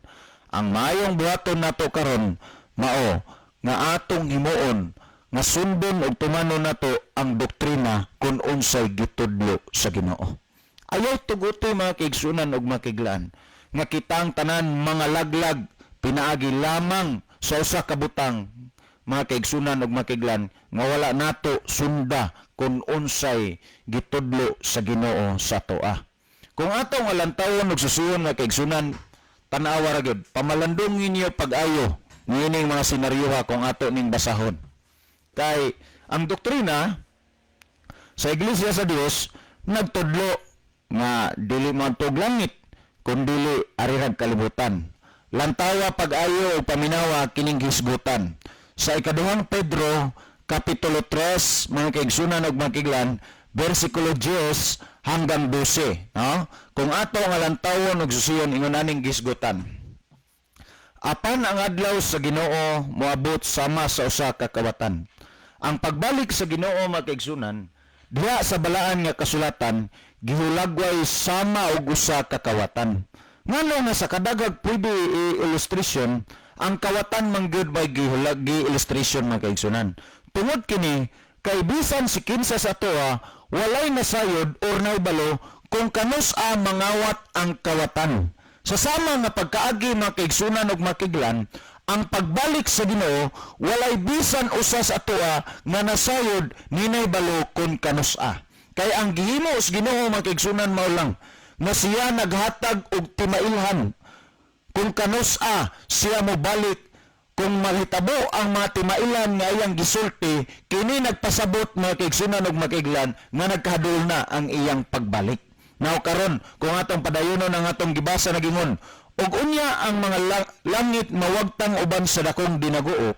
ang maayong buhaton nato karon mao nga atong himuon nga sundon ug tumanon nato ang doktrina kung unsay gitudlo sa Ginoo. Ayaw tuguti, mga kaigsunan ug mga kaiglan, nga kitang tanan mga laglag pinaagi lamang sa usa ka butang, mga kaigsunan ug mga kaiglan, nga wala nato sunda kung unsay gitudlo sa Ginoo sa atoa. Kung atong alantawon ug susuyon, mga kaigsunan, tan-awa ra gyud, pamalandong ninyo pag-ayo niining mga senaryoha kung ato ning basahon. Kay ang doktrina sa Iglesia sa Dios nagtudlo nga dili moadtog langit kun dili arirag kalibutan. Lantawa pag-ayo o paminawa kining hisgutan. Sa ikaduhang Pedro kapitulo 3, mga kaigsunan ug mga kaiglan, bersikulo 10 hanggang 12, no? Kung ato nga lantawon ug susiyon, ingon aning hisgutan. Apan ang adlaw sa Ginoo moabot sama sa usa ka kawatan. Ang pagbalik sa Ginoo, mga kaigsunan, diha sa balaan nga kasulatan gihulagway sama og usa ka kawatan. Ngano nga sa kadagag pwede i-illustration ang kawatan man gyud may gihulag gi-illustration, mga kaigsunan? Tungod kini kay bisan si kinsa sa atoa walay nasayod or naibalo kung kanus-a mangawat ang kawatan. Sa sama nga pagkaagi, mga kaigsunan ug mga kaiglan, ang pagbalik sa Ginoo walay bisan usa sa atoa nga nasayod ni naibalo kung kanus-a. Kay ang gihimo sa Ginoo, mga kaigsunan, mao lang nga siya naghatag og timailhan kung kanus-a siya mobalik. Kung mahitabo ang mga timailan nga iyang gisulti, kini nagpasabot, mga kaigsunan ug mga kaiglan, nga nagkahadol na ang iyang pagbalik. Now karon, kung atong padayonon ang atong gibasa, nagingon, "Ug unya ang mga langit mawagtang uban sa dakong dinaguok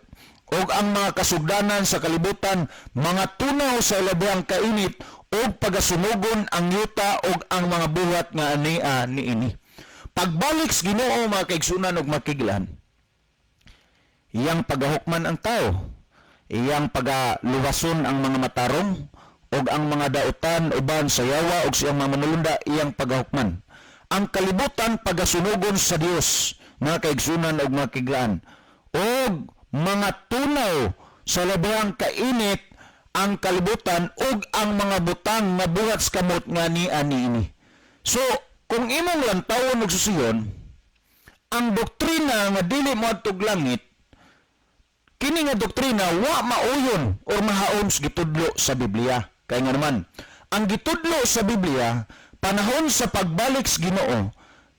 ug ang mga kasugdanan sa kalibutan mga tunaw sa ilabihang kainit, ug pagasunugon ang yuta ug ang mga buhat nga ania niini." Pagbalik sa Ginoo, mga kaigsunan ug mga kaiglan, iyang pagahukman ang tao, iyang pagaluwason ang mga matarong ug ang mga dautan uban sa yawa ug siyang mga manulunda iyang pagahukman. Ang kalibutan pagasunugon sa Dios, mga kaigsunan ug mga kaiglan, ug mga tunaw sa labihang kainit ang kalibutan ug ang mga butang nga buhat sa kamot nga nia niini. So, kung imong lantawon ug susiyon, ang doktrina nga dili moadtog langit, kini nga doktrina wa mauyon or mahaom sa gitudlo sa Biblia. Kay nga naman, ang gitudlo sa Biblia, panahon sa pagbalik sa Ginoo,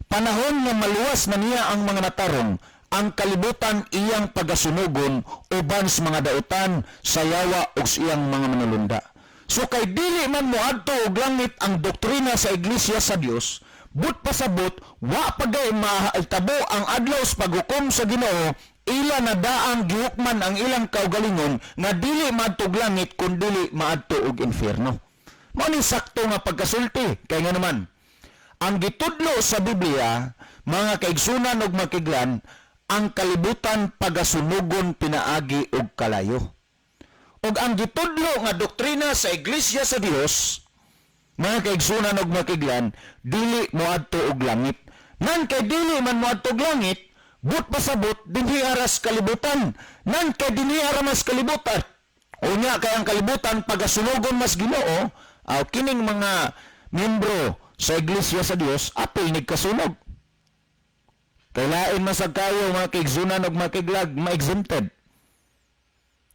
panahon nga maluwas na niya ang mga matarong, ang kalibutan iyang pagasunugon uban sa mga dautan sa yawa ug sa iyang mga manulunda. So kay dili man moadto og langit ang doktrina sa Iglesia sa Dios, but pasabot wa pagay mahitabo ang adlaw sa paghukom sa Ginoo, ila na daang gihukman ang ilang kaugalingon nga dili maadtog langit kun dili maadto og impyerno. Mao ni sakto nga pagkasulti. Kay nga naman, ang gitudlo sa Biblia, mga kaigsunan ug mga kaiglan, ang kalibutan pagasunugon pinaagi og kalayo. Ug ang gitudlo nga doktrina sa Iglesia sa Dios, mga kaigsunan ug mga kaiglan, dili moadto og langit. Nan kay dili man moadto og langit, but pasabot dinhi aras kalibutan. Nan kay dinhi aras kalibutan, unya kay ang kalibutan pagasunugon mas Ginoo, aw kining mga membro sa Iglesia sa Dios apil nigkasunog. Kay lain masag kayo, mga kaigsunan ug mga kaiglag, ma-exempted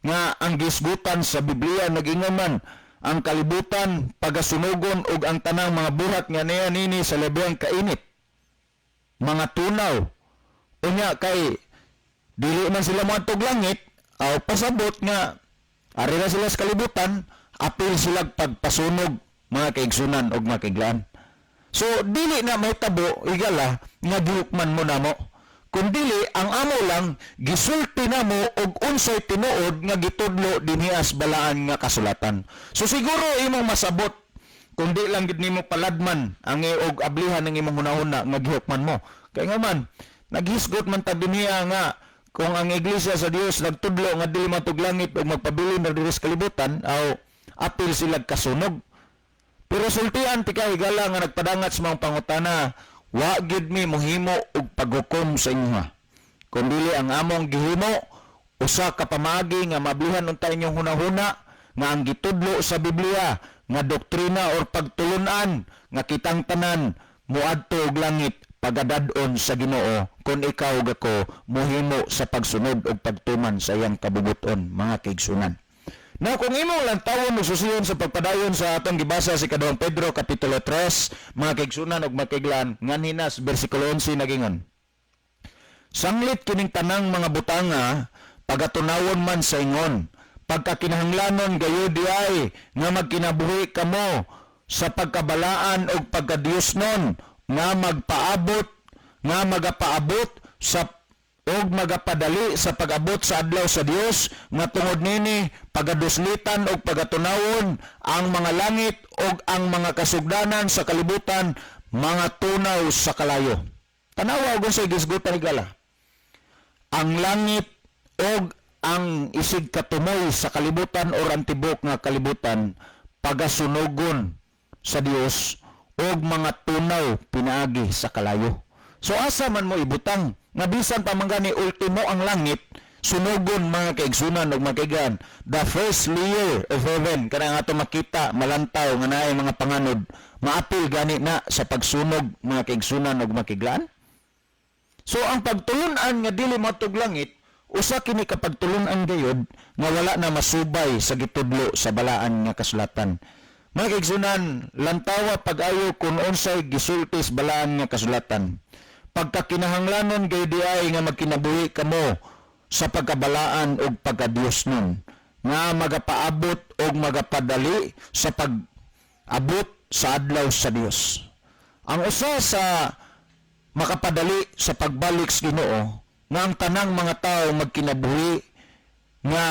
nga ang gisgutan sa Biblia nagingon man ang kalibutan pagasunugon ug ang tanang mga buhat nga niya nini sa labihang kainit mga tunaw. Unya kay dili man sila moadtog langit, aw pasabot nga ari na sila sa kalibutan, apil sila pagpasunog, mga kaigsunan ug mga kaiglan. So dili na mahitabo, igala, nga gihukman mo namo, kun dili ang amo lang gisulti namo og unsay tinuod nga gitudlo dinhi sa balaan nga kasulatan. So siguro imong masabot kung di lang gid nimo paladman ang og ablihan ng imong hunahuna nga gihukman mo. Kay nga man naghisgot man ta dinhiya nga Kung ang iglesia sa Dios nagtudlo nga dili maadtog langit ug magpabilin na diri sa kalibutan, aw apil sila kasunog. Pero sultian ti higala nga nagpadangat sa mga pangutana, wa gyud mi mohimo og paghukom sa inyo. Kung dili ang among gihimo, usa ka pamaagi nga mablihan unta inyong hunahuna nga ang gitudlo sa Biblia nga doktrina or pagtulunan nga kitang tanan moadto og langit pagadad-on sa Ginoo kung ikaw ug ako mohimo sa pagsunod og pagtuman sa iyang kabubuton, mga kaigsunan. Now, kung imong lantawon ug susiyon sa pagpadayon sa atong gibasa sa ikaduhang Pedro kapitulo 3, mga kaigsunan ug makiglan, nganhinas bersikulo 11 nagingon: "Sanglit kining tanang mga butanga pagatunawon man sa ingon, pagkakinahanglanon gayud diay nga magkinabuhi kamo sa pagkabalaan ug pagkadiyosnon nga magapaabot sa og magapadali sa pag-abot sa adlaw sa Dios, nga tungod nini pagaduslitan og pagatunawon ang mga langit ug ang mga kasugdanan sa kalibutan mga tunaw sa kalayo." Tanawa og unsay gisgutan higala. Ang langit og ang isig katumoy sa kalibutan or ang tibok nga kalibutan pagasunogon sa Dios og mga tunaw pinaagi sa kalayo. So asa man mo ibutang nga bisan pa man gani ultimo ang langit sunugon, mga kaigsunan ug makaigan? The first layer of heaven kana nga ato makita malantaw nga naay mga panganod, maapil gani na sa pagsunog, mga kaigsunan ug makiglaan. So ang pagtulunan nga dili maadtog langit, usa kini ka pagtulunan gayod nga wala na masubay sa gitudlo sa balaan nga kasulatan. Mga kaigsunan, lantawa pag-ayo kung unsay gisulti sa balaan nga kasulatan. "Pagkakinahanglanon gayud ay nga magkinabuhi kamo sa pagkabalaan ug pagkadiyosnon nga magapaabot og magapadali sa pag-abot sa adlaw sa Dios." Ang usa sa makapadali sa pagbalik sa Ginoo nga ang tanang mga tao magkinabuhi nga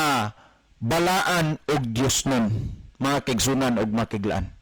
balaan og Diosnon, mga kaigsunan og makiglaan.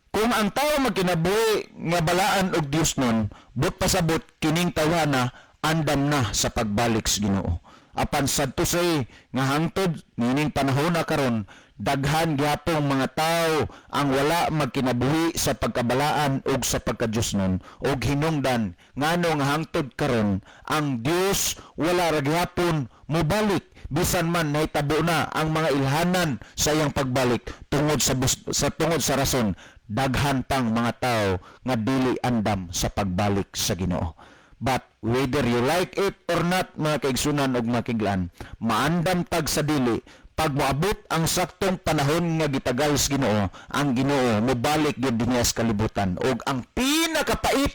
Kung ang tao magkinabuhi nga balaan og Diosnon, but pasabot kining tawhana andam na sa pagbalik sa Ginoo. Apan sad to say nga hangtod niining panahon na karon, daghan gihapong mga tao ang wala magkinabuhi sa pagkabalaan ug sa pagkadiyosnon, ug hinungdan ngano nga hangtod karon ang Dios wala ra gihapon mobalik bisan man nahitabo na ang mga ilhanan sa iyang pagbalik, tungod sa rason daghan pang mga tao nga dili andam sa pagbalik sa Ginoo. But whether you like it or not, mga kaigsunan ug makiglan, maandam tag sa dili, pag moabot ang saktong panahon nga gitagal sa Ginoo, ang Ginoo mobalik gyud dinhi sa kalibutan. Ug ang pinakapait,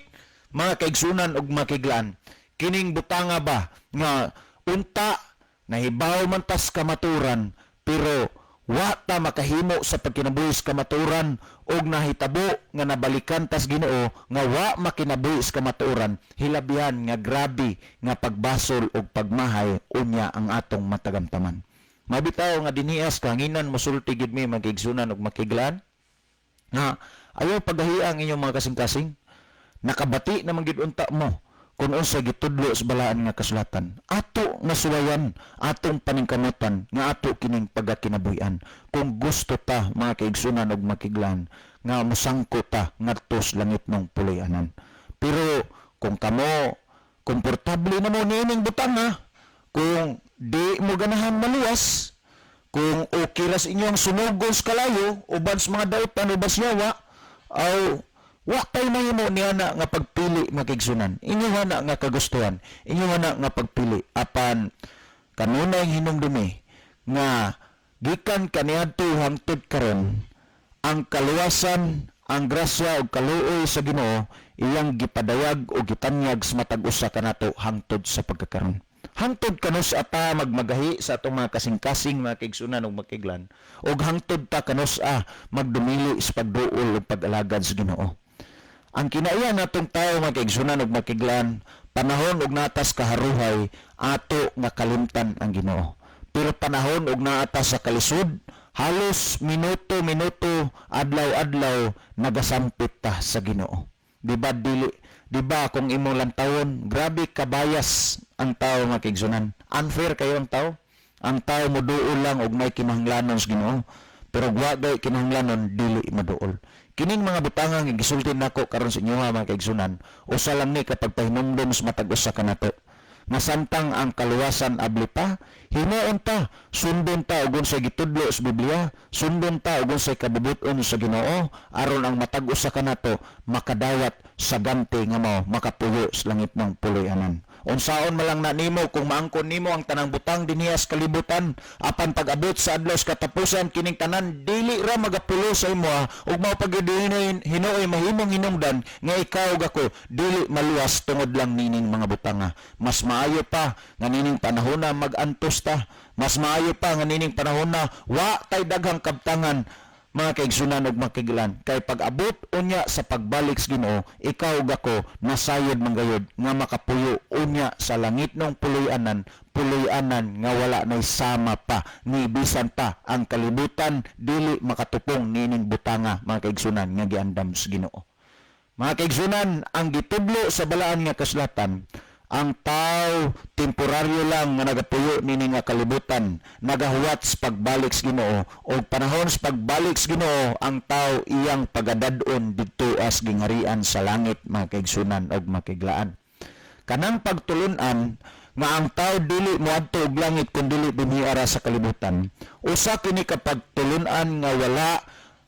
mga kaigsunan ug makiglan, kining butanga ba nga unta nahibaw man tas kamaturan pero wa ta makahimo sa pagkinabuhi sa kamaturan, og nahitabo nga nabalikan tas Ginoo nga wa makinabuhi sa kamatuoran, hilabihan nga grabe nga pagbasol og pagmahay unya ang atong matagamtaman. Mabitaw nga dinhias kahanginan mosulti gid mi, magigsunan ug makiglan, nga ayaw pagahiya ang inyong mga kasing-kasing. Nakabati naman gid unta mo kung unsa gitudlo sa balaan nga kasulatan. Ato nga suwayan atong paningkamutan nga ato kining pagakinabuhian kung gusto ta, mga kaigsunan ug makiglan, nga mosangko ta ngadto sa langitnong puloy-anan. Pero kung kamo komportable na mo niining butang ha, kung di mo ganahan maluwas, kung okay ra sa inyong sunugon sa kalayo uban sa mga dautan, uban sa yawa, aw wa tay mahimo niya na nga pagpili, mga kaigsunan. Inyo na nga kagustuhan, inyo na nga pagpili. Apan kanunay hinumdumi nga gikan kaniadto hangtod karon, ang kaluwasan, ang grasya ug kaluoy sa Ginoo iyang gipadayag o gitanyag sa matag usa kanato hangtod sa pagkakaron. Hangtod kanus ata magmagahi sa atong mga kasing-kasing, mga kaigsunan ug makiglan, ug hangtod ta kanus a magdumili sa pagduol ug pag-alagad sa Ginoo. Ang kinaiya natong tao, mga kaigsunan ug makiglan, panahon og natas kaharuhay, ato nga kalimtan ang Ginoo. Pero panahon og naata sa kalisod, halos minuto-minuto, adlaw-adlaw, nagasampit ta sa Ginoo. Di ba dili Di ba kung imong lantawon, grabe kabayas ang tao, mga kaigsunan. Unfair kayo ang tao. Ang tao moduol lang og may kinahanglanon sa Ginoo. Pero wa gay kinahanglanon, dili maduol. Kining mga butangang gisulti nako karon sa inyo, mga kaigsunan, usa lang ni kapag pahinumdom sa matag usa kanato nga samtang ang kaluwasan abli pa, himuon ta, sundon ta ug unsay gitudlo sa Biblia, sundon ta ug unsay kabubut-on sa Ginoo, aron ang matag usa kanato makadawat sa ganti nga mao makapuyo sa langitnong puloy-anan. Unsaon man lang na nimo kung maangkon nimo ang tanang butang dinhiya sa kalibutan, apan pag-abot sa adlaw sa katapusan, kining tanan dili ra magapulo sa imo ug mao pag hinuoy mahimong hinungdan nga ikaw ug ako dili maluwas tungod lang nining mga butanga. Mas maayo pa nga nining panahona mag-antos ta. Mas maayo pa nga nining panahona wa tay daghang kabtangan, mga kaigsunan ug makiglan, kay pag-abot unya sa pagbalik sa Ginoo, ikaw ug ako nasayod man gayud nga makapuyo unya sa langitnong puloy-anan, puloy-anan nga wala nay sama pa ni bisan pa ang kalibutan dili makatupong nining butanga, mga kaigsunan, nga giandam sa Ginoo. Mga kaigsunan, ang gitudlo sa balaan nga kasulatan, ang tao temporaryo lang nga nagapuyo nini nga kalibutan, nagahuwat sa pagbalik sa Ginoo, og panahon sa pagbalik sa Ginoo, ang tao iyang pagadad-on didto as gingharian sa langit, mga kaigsunan og makiglaan. Kanang pagtulun-an nga ang tao dili moadto og langit kun dili dinhi ara sa kalibutan, usa kini ka pagtulun-an nga wala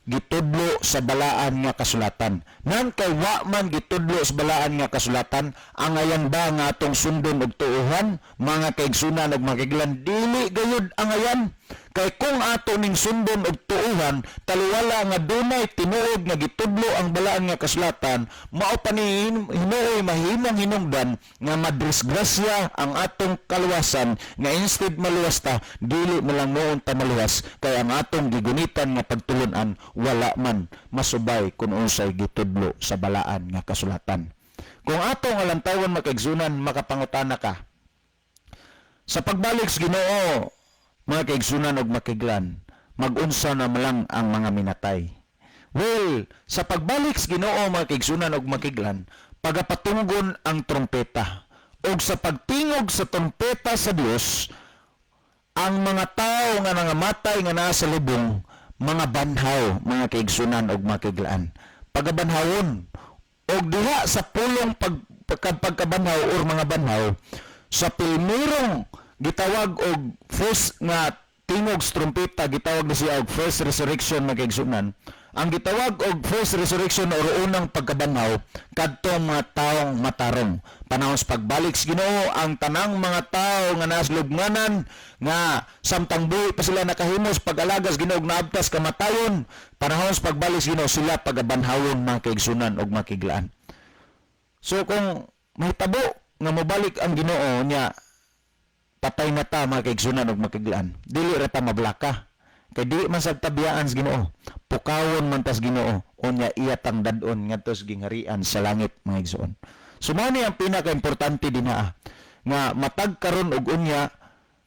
gitudlo sa balaan nga kasulatan. Nan kay wa man gitudlo sa balaan nga kasulatan, angayan ba nga atong sundon og tuohan, mga kaigsunan og makiglan? Dili gayud angayan. Kay kung ato ning sundon og tuohan, taliwala nga dunay tinuod nga gitudlo ang balaan nga kasulatan, mao pa ni hinuoy mahimong hinungdan nga madisgrasya ang atong kaluwasan, nga instead maluwas ta, dili mo lang noon ta maluwas, kay ang atong gigunitan nga pagtulunan wala man masubay kung unsay gitudlo sa balaan nga kasulatan. Kung atong alantawan, makaigsunan, makapangutana ka. Sa pagbalik sa Ginoo, mga kaigsunan og makiglan, magunsa na lang ang mga minatay? Well, sa pagbalik sa Ginoo, mga kaigsunan og makiglan, pagapatunggon ang trompeta. Og sa pagtingog sa trompeta sa Dios, ang mga tao nga nangamatay nga naa sa lubong, mga banhaw, mga kaigsunan og makiglaan. Pagabanhawon og diha sa pulong pagkabanhaw or mga banhaw sa pilmirong gitawag og first nga tingog sa trumpeta, gitawag na siya og first resurrection, mga kaigsunan. Ang gitawag og first resurrection or unang pagkabanhaw, kadtong mga taong matarong. Panahon sa pagbalik sa Ginoo, ang tanang mga tao nga nasa lubnganan nga samtang buhi pa sila nakahimos pag-alaga sa Ginoo ug naabtas kamatayon, panahon sa pagbalik sa Ginoo sila pagabanhawon, mga kaigsunan ug makiglaan. So kung mahitabo nga mobalik ang Ginoo nya patay na ta, mga kaigsunan ug makiglaan, dili ra ta mablaka. Kay dili man sad tabiyaan sa Ginoo. Pukawon man tas Ginoo unya iya tang dad-on ngadto sa gingharian sa langit, mga igsoon. So mao ni ang pinaka-importante dinha nga matag karon og unya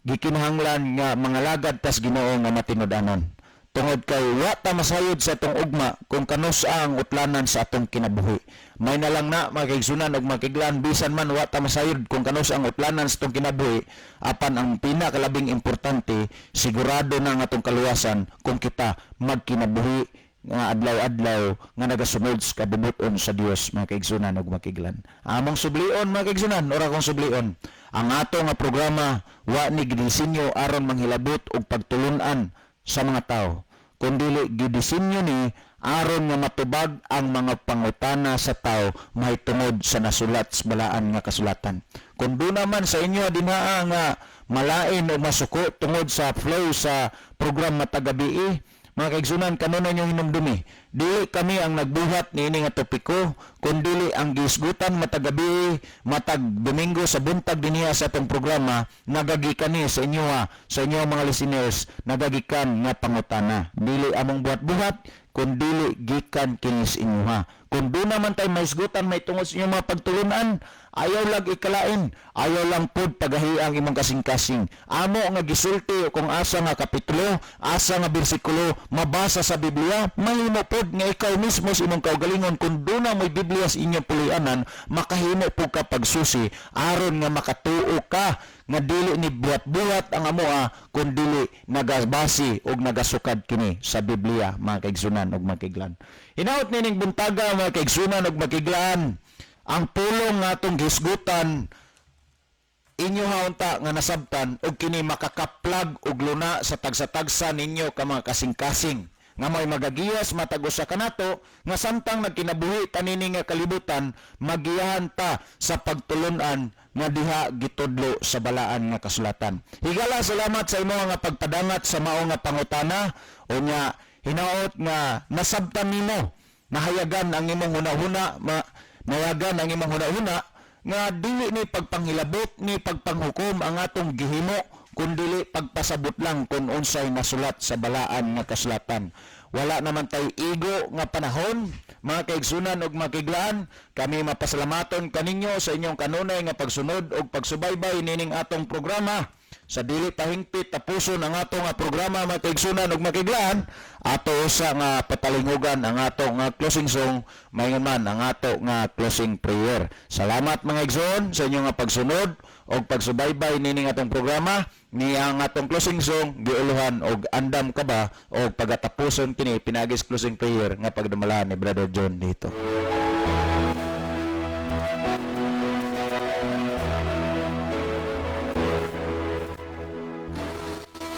gikinahanglan nga mga lagad tas Ginoo nga matinud-anon. Tungod kay wa ta masayod sa atong ugma kung kanus ang utlanan sa atong kinabuhi. May na lang na, mga kaigsunan ug makiglan, bisan man wa ta masayod kung kanus ang utlanan sa atong kinabuhi, apan ang pinakalabing importante, sigurado na ang atong kaluwasan kung kita magkinabuhi nga adlaw-adlaw nga nagasunod sa kabubut-on sa Dios, mga kaigsunan ug makiglan. Among sublion, mga kaigsunan, ora kong sublion, ang ato nga programa wa ni gidisenyo aron manghilabot og pagtulun-an sa mga tao, kundili gidisenyo ni aron nga matubag ang mga pangutana sa tao mahitungod sa nasulat sa balaan nga kasulatan. Kung duna man sa inyo dinhaa nga malain o masuko tungod sa flow sa program matag gabii, mga kaigsunan, kanunay niyong hinumdumi, dili kami ang nagbuhat niini nga topiko, kundili ang gisgutan matag gabii, matag Domingo sa buntag dinhiya sa atong programa, nagagikan ni sa inyo ha, sa inyo mga listeners, nagagikan nga pangutana. Dili among buhat-buhat, kundili gikan kini sa inyo ha. Kung doon naman tayo mahisgutan may tungod sa inyong mga pagtulunan, ayaw lang ikalain, ayaw lang pod pagahi ang imong kasing-kasing. Amo nga gisulti kung asa nga kapitulo, asa nga bersikulo mabasa sa Biblia, mahimo pod nga ikaw mismo sa imong kaugalingon kung doon na mo'y Biblia sa inyong pulianan, makahimo pod ka pagsusi aron nga makatuo ka nga dili ni buhat-buhat ang amoa kun dili nagabasi og nagasukad kini sa Biblia, mga kaigsunan ug mga kaiglan. Hinaot nining buntaga, mga kaigsunan ug makiglaan, ang pulong nga atong hisgutan inyo haunta nga nasabtan og kini makakaplag og luna sa tagsa-tagsa ninyo ka mga kasing-kasing nga may magagiyas matag usa kanato nga samtang nagkinabuhi tanini nga kalibutan, magiyahan ta sa pagtulunan nga diha gitudlo sa balaan nga kasulatan. Higala salamat sa imo nga pagpadangat sa mao nga pangutana. Unya hinaot nga nasabtan nimo, nahayagan ang imong hunahuna, nahayagan ang imong hunahuna nga dili ni pagpanghilabot ni pagpanghukom ang atong gihimo, kundili pagpasabot lang kung unsay nasulat sa balaan nga kasulatan. Wala naman tay igo nga panahon, mga kaigsunan ug mga kaiglaan, kami mapasalamaton kaninyo sa inyong kanunay nga pagsunod ug pagsubaybay nining atong programa. Sa dili pahingpit tapuson ang atong nga programa, mga kaigsunan ug mga kaiglaan, ato usa nga patalingugan ang ato nga closing song, maingon man ang ato nga closing prayer. Salamat, mga igsoon, sa inyong nga pagsunod og pagsubaybay nining atong programa. Ni ang atong closing song giuluhan og "Andam Ka Ba", og pagatapuson kini pinagis closing prayer nga pagdumalahan ni Brother John dito.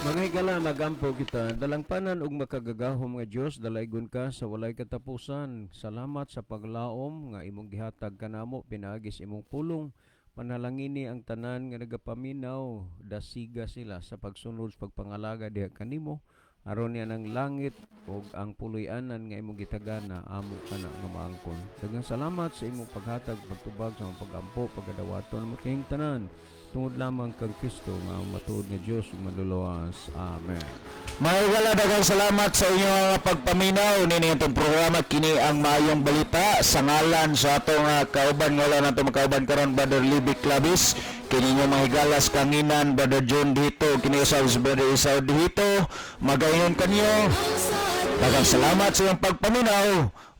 Mga higala, magampo kita. Dalangpanan ug makagagahom nga Dios, dalaygon ka sa walay katapusan. Salamat sa paglaom nga imong gihatag kanamo pinaagi sa imong pulong. Panalangini ang tanan nga nagapaminaw, dasiga sila sa pagsunod sa pagpangalaga diha kanimo, aron niya ng langit ug ang puloy-anan nga imong gitagana amo kana nga maangkon. Daghang salamat sa imong paghatag, pagtubag sa imong pagampo, pagadawaton mo kining tanan tungod lamang kang Kristo nga matuod nga Dios ug manluluwas. Amen. Mga higala, daghang salamat sa inyong pagpaminaw nini itong programa, kini ang Maayong Balita. Sa ngalan sa atong kauban nga wala nato makauban karon, Brother Libby Clavis, kini inyong mga higalas kanginan Brother John dito, kini usaw si Brother Isaw dito, magayon kanyo. Daghang salamat sa inyong pagpaminaw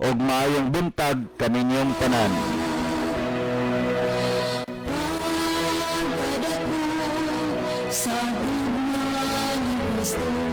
ug maayong buntag kaninyong tanan. Sa gugma ni Kristo.